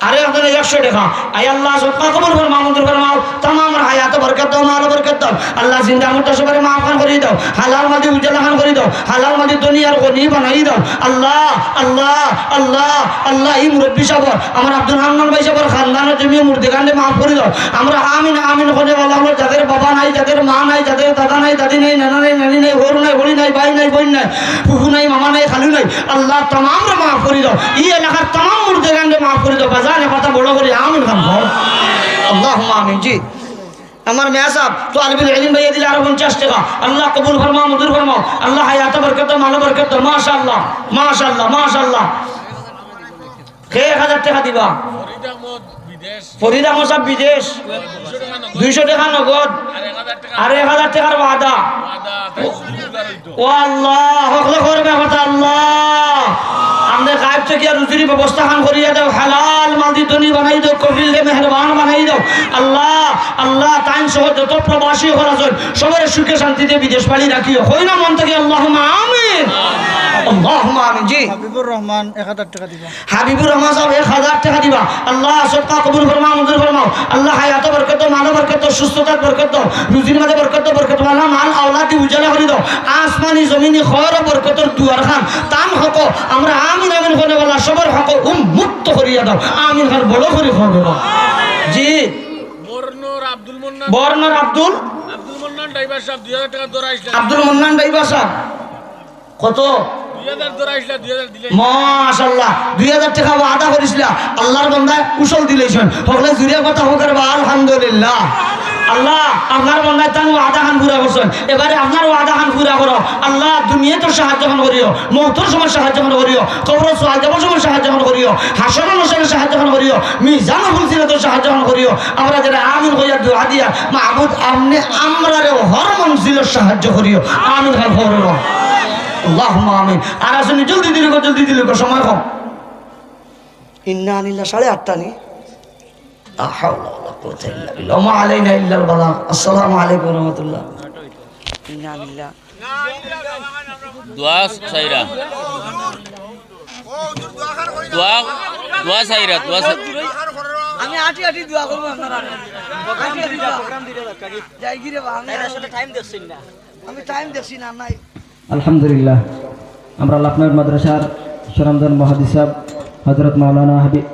আরো একজনে একশো টেকা। আয় আল্লাহ, সদকা কবুল ফরমাও, মঞ্জুর ফরমাও। তামাম হায়াতো বরকত দাও, মালো বরকত দাও। আল্লাহ, জিন্দা মুর্দা সবরে মাফ খান করি দাও। হালাল মাল দি উজালা খান করি দাও। হালাল মাল দি দুনিয়ার গনি বানাই দাও। আল্লাহ, আল্লাহ, আল্লাহ, আল্লাহ, ই মুরব্বি সাবর, আমার আব্দুল হান্নান ভাই সাবর খানদানর জমিয়ে মুর্দেগানরে মাফ করি দাও। আমরা আমিন, আমিন কইলে আল্লাহ, যাদের বাবা নাই, যাদের মা নাই, যাদের দাদা নাই, দাদি নাই, নানা নাই, নানি নাই, হউর নাই, হড়ি নাই, ভাই নাই, বইন নাই, ফুফু নাই, মামা নাই, খালু নাই, আল্লাহ, তামামরে মাফ করি দাও। ই এলাকার তামাম মুর্দেগানরে মাফ করি দাও। বাজান, এ কথা বড় করি আমিন খান কও। আল্লাহুম্মা আমিন। জি। আমার মেয়া সাব, তালিবুল ইলিম ভাইয়ে দিলা আরো পঞ্চাশ টেকা। আল্লাহ কবুল ফরমাও, মঞ্জুর ফরমাও। আল্লাহ হায়াতো বরকত দাও, মালো বরকত দাও। মাশাআল্লাহ, মাশাআল্লাহ, মাশাআল্লাহ। কে এক হাজার টেকা দিবা? ফরিদ আহমদ বিদেশ। ফরিদ আহমদ সাব বিদেশ। দুইশো টেকা নগদ। দুইশো টেকা নগদ। আর এক হাজার টেকা। আর এক হাজার টেকার ওয়াদা। ওয়াদা, তাই শুধু উদার অইতো। ও আল্লাহ, হকলে করবে কথা আল্লাহ। আমরারে গায়েব থাকি আর রুজির ব্যবস্থা খান করিয়া দাও, হালাল মাল দি ধনী বানাই দাও, কফিলরে মেহেরবান বানাই দাও। আল্লাহ, আল্লাহ, তাইন সহ যত প্রবাসী অকল আছইন, সবরে সুখে শান্তিতে বিদেশ বাড়ি রাখিও। কই না মন থাকি আল্লাহুম্মা আমিন। আল্লাহুম্মা আমিন। জি। হাবিবুর রহমান এক হাজার টেকা দিবা। হাবিবুর রহমান সাব এক হাজার টেকা দিবা। আল্লাহ, সদকা কবুল ফরমাও, মঞ্জুর ফরমাও। আল্লাহ, হায়াতো বরকত দাও, মালো বরকত দাও, সুস্থতাত বরকত দাও, রুজির মাঝে বরকত দাও, বরকত দাও। আল্লাহ, মাল আওলাদ দি উজালা করি দাও। আসমানি জমিনি খয়র বরকতর দুয়ার খান তান হকো আমরা আমিন আমিন কইলে আল্লাহ সবর হকো উন্মুক্ত করিয়া দাও। আমিন খান বড় করি কও। জি। বর্ণর আব্দুল মন্নান। বর্ণর আব্দুল। আব্দুল মন্নান ড্রাইভার সাব দুই হাজার টেকা ধরাইছলা। আব্দুল মন্নান ড্রাইভার সাব। কত? দুই হাজার ধরাইছলা, দুই হাজার দিলে। মাশাআল্লাহ, দুই হাজার টেকা ওয়াদা করিছলা, আল্লাহর বান্দায় কুশল দিলাইছইন। হকলে জুরে কথা কউক্কা বা আলহামদুলিল্লাহ। আল্লাহ, আপনার বান্দায় তান ওয়াদা খান পুরা করছইন, এবারে আপনার ওয়াদা খান পুরা করো। আল্লাহ, দুনিয়াত সাহায্য খান করিও, মউতর সময় সাহায্য খান করিও, কবরো সওয়াল জওয়াবর সময় সাহায্য খান করিও, হাশরো নাশরো সাহায্য খান করিও, মিজানো ফুলসিরাতো সাহায্য খান করিও। আমরা যেরা আমিন কইয়া দোয়া দিয়ার, মাবুদ, আপনে আমরারে হর মঞ্জিলো সাহায্য করিও। আমিন খান কও। আল্লাহুম্মা আমিন। আর আছইন নি, জলদি দিলাউক্কা, জলদি দিলাউক্কা, সময় কম। ইন্না আনিল্লাহ, সাড়ে আটটা নি। লা হাওলা ওয়ালা কুওয়াতা ইল্লা বিল্লাহ। ওয়া মা আলাইনা ইল্লাল বালাগ। আসসালামু আলাইকুম ওয়া রাহমাতুল্লাহ। ইন্না আনিল্লাহ। দোয়া চাইরা। দোয়া, দোয়া চাইরা, দোয়া চাই-, আমি আটি আটি দোয়া করবো আপনারা। আটি আটি দোয়া। যাই গিরে বা, আমি আসলে টাইম দেখছি না। আমি টাইম দেখছি না, নাই। আলহামদুলিল্লাহ, আমরা লাফনাউর মাদ্রাসার সুনামধন্য মুহাদ্দিস সাহেব হযরত মাওলানা হাবি-,